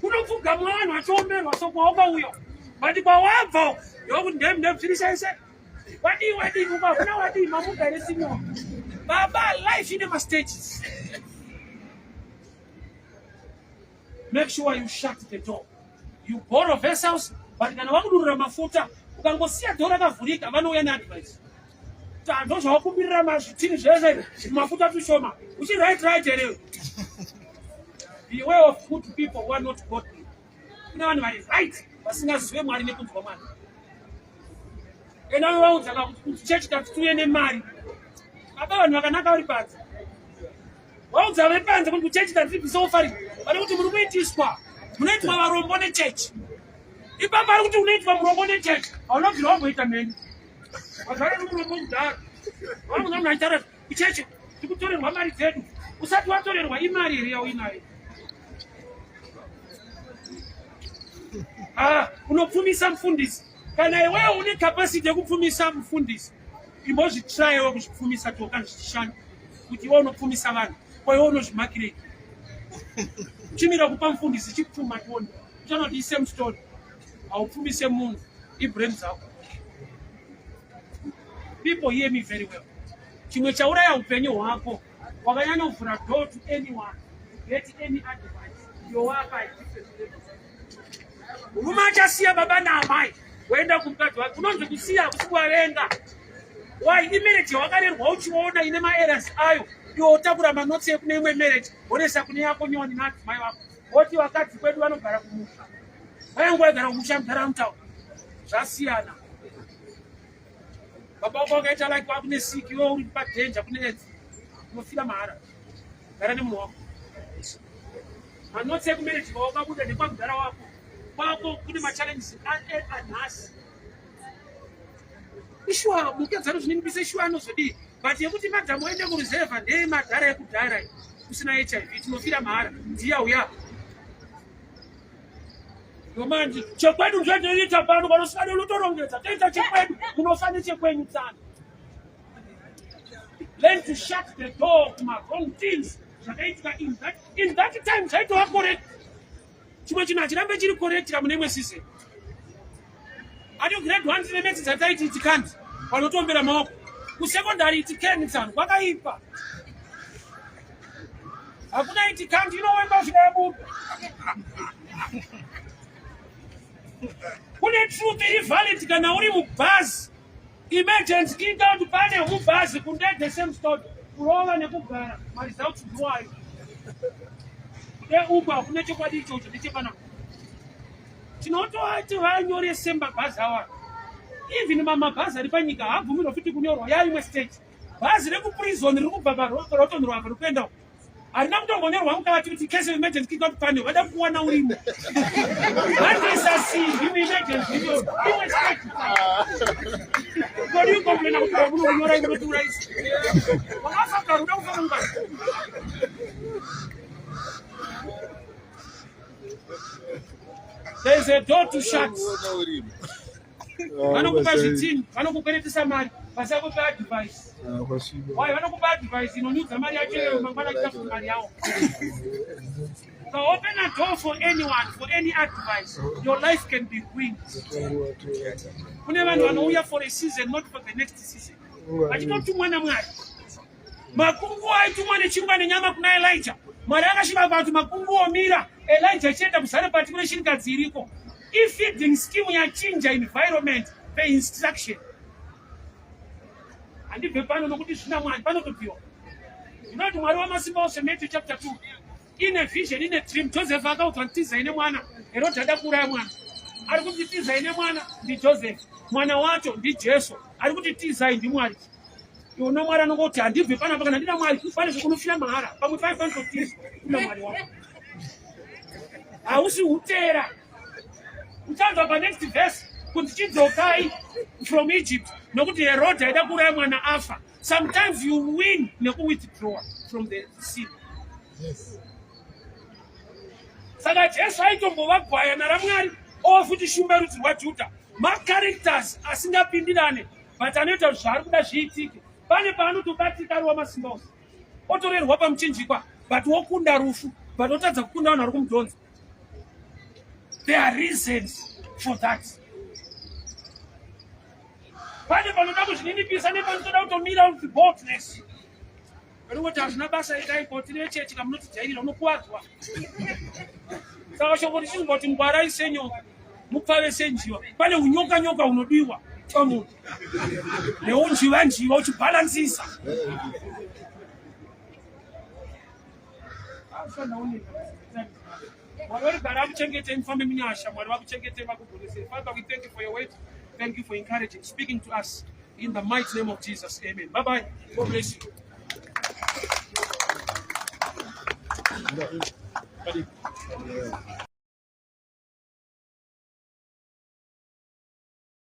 Kunopfugamwa vanhu vachiomberwa so kwawakauya. But kwawabva yokuti ndem ndem zvirishaise. Wadii wadii ukavuna wadii mamuka here sinyo. Baba life ine mastages. Make sure you shut the door. You borrow vessels but kana wakudurura mafuta ukangosiya door rakavhurika vanouya neadvice. Ndozvawakumbirira mazvitini zvese mafuta tushoma. Uchi right right here. Beware of good people who are not godly. Kune vanhu vari right vasingazive Mwari nekunzwa Mwari. Enda unovaudza kuti chechi tati tiuye nemari. Baba vanhu vakanaka vari panze. Vaudza vepanze kuti kuchechi tati tibvise offering. Vari kuti muri kuitiswa. Munoitwa varombo nechechi. Ipapo ari kuti unoitwa murombo nechechi. Hauna kubvira wamboita mheni. Wazvara uri murombo kudhara. Vanhu vanhu vachitaura kuchechi tikutorerwa mari dzedu. Usati watorerwa imari here yauinayo? Ah, unopfumisa mufundisi. Kana iwewe une capacity yekupfumisa mufundisi, imbozvitraiwe kuzvipfumisa toka zvichishanda kuti iwe unopfumisa vanhu, ko iwe unozvimakirei? Chimira kupa mufundisi chipfuma tione. Uchanoti same story. Haupfumise munhu, ibrain dzako. People hear me very well. Chimwe chauraya upenyu hwako wakanyanyovhura door to anyone to get any advice. Yowapa different levels. Murume achasiya baba naamai woenda kumukadzi wake. Kunonzi kusiya hakusi kuvavenga. Why? Imarriage yawakarerwa uchiona ine maerrors ayo, iwe wotakura manotsi ekune imwe marriage wonesa kune yako nyowani naadzimai vako. Woti vakadzi kwedu vanogara kumusha. Vayangu vaigara kumusha mudhara mutaura. Zvasiyana. Baba wako wakaita like wakune sick iwe uri padenja kune AIDS. Unofira mahara. Gara nemunhu wako. Manotsi ekumarriage wakabuda nekwamudhara wako. Kwako kune machallenges anhasi. Ishuwa mukadzi anozvininipisa ishuwa anozodii but yekuti madhamu oende kuruzevha ndeye madhara ekudhara kusina HIV tinofira mahara ndiya uya yomanje chekwedu zvatinoita pano panosvika unotorongedza toita chekwedu munofa nechekwenyu tsana. Learn to shut the door kuma wrong things zvakaitika in that time zvaitova correct. Chimwe chinhu hachirambe chiri correct kamune imwe season. Ati grade 1 tine metsi dzataiti it can't vanotombera maoko. Kusecondary it can tsano kwakaipa. Hakuna it can't inowemba zvikabuda. Kune truth iri valid kana uri mubhazi. Emergency kick out pane mubhazi kunde the same story. Kurova nekugara maresults ndiwayo. Kune uku hakuna chokwadi ichocho ndechepanapa. Tinototi vanyorese mabhazi awa. Even mamabhazi ari panyika haabvumirwa futi kunyorwa yaimwe stage. Bhazi rekuprison riri kubva paroton rwapa riri kuenda uko. Harina kutombonyorwa mukati kuti case of emergency kick out panel vada kuwana urimo. Vanoisa simbi muemergency iyoyo. Imwe stage. Kodi ukomplaina kuti vamuno kunyora inotiuraisa. Wakafa kare uda kufa mangwana. There is a door to shut. Vanokupa zvitini, vanokukweretesa mari, vasakupa advice. Why vanokupa advice inonyudza mari yacho iyoyo mangwana achida futi mari yawo. Ukaopen a door for anyone for any advice, your life can be ruined. Kune vanhu vanouya for a season, not for the next season. Vachitotumwa naMwari. Makunguo aitumwa nechingwa nenyama kuna Elijah. Mwari akasvika kuti makunguo mira. Elijah achienda kuZarepati kune shirikadzi iriko. Ifeeding scheme yachinja environment per instruction. Handibve pano nokuti zvina Mwari panotobviwa. Ndinoti Mwari wamasimba ose Matthew chapter 2 ine vision ine dream. Joseph akaudzwa tizai nemwana. Herod ada kuuraya mwana. Ari kuti tizai nemwana ndiJoseph. Mwana wacho ndiJesu. Ari kuti tizai ndiMwari. Iona Mwari anongoti handibve panapa kana ndina Mwari pane zvekunofira mahara pamwe pai panototizwa kuna Mwari wako. Hausi utera. Uchanzwa pa next verse kuti chidzokai from Egypt nokuti Herod aida kuuraya mwana afa. Sometimes you win nekuwithdraw from the sin. Yes. Saka Jesu aitombova gwayana raMwari ova futi shumba yerudzi rwaJudha. Macharacters asingapindirane but anoita kuti zvaari kuda zviitike. Pane paanotobatika ari wamasimba ose otorerwa pamuchinjikwa but wokunda rufu but otadza kukunda vanhu vari kumudhonza. There are reasons for that. Pane panoda kuzvininipisa nepanotoda kutomira with boldness. Vanongoti hazvina basa itai ko tiri vechechi kamunotijairira unokuwadzwa. Saka shoko richingoti ngwarai senyoka mupfave senjiva. Pane unyoka nyoka hunodiwa pamunhu neunjiva njiva uchibhalansisa. Mwari varigara akuchengetei mufambe munyasha. Mwari vakuchengetei vakugonesei. Father, we thank you for your word. Thank you for encouraging, speaking to us in the mighty name of Jesus. Amen. Bye bye. God bless you. Buddy. Yeah.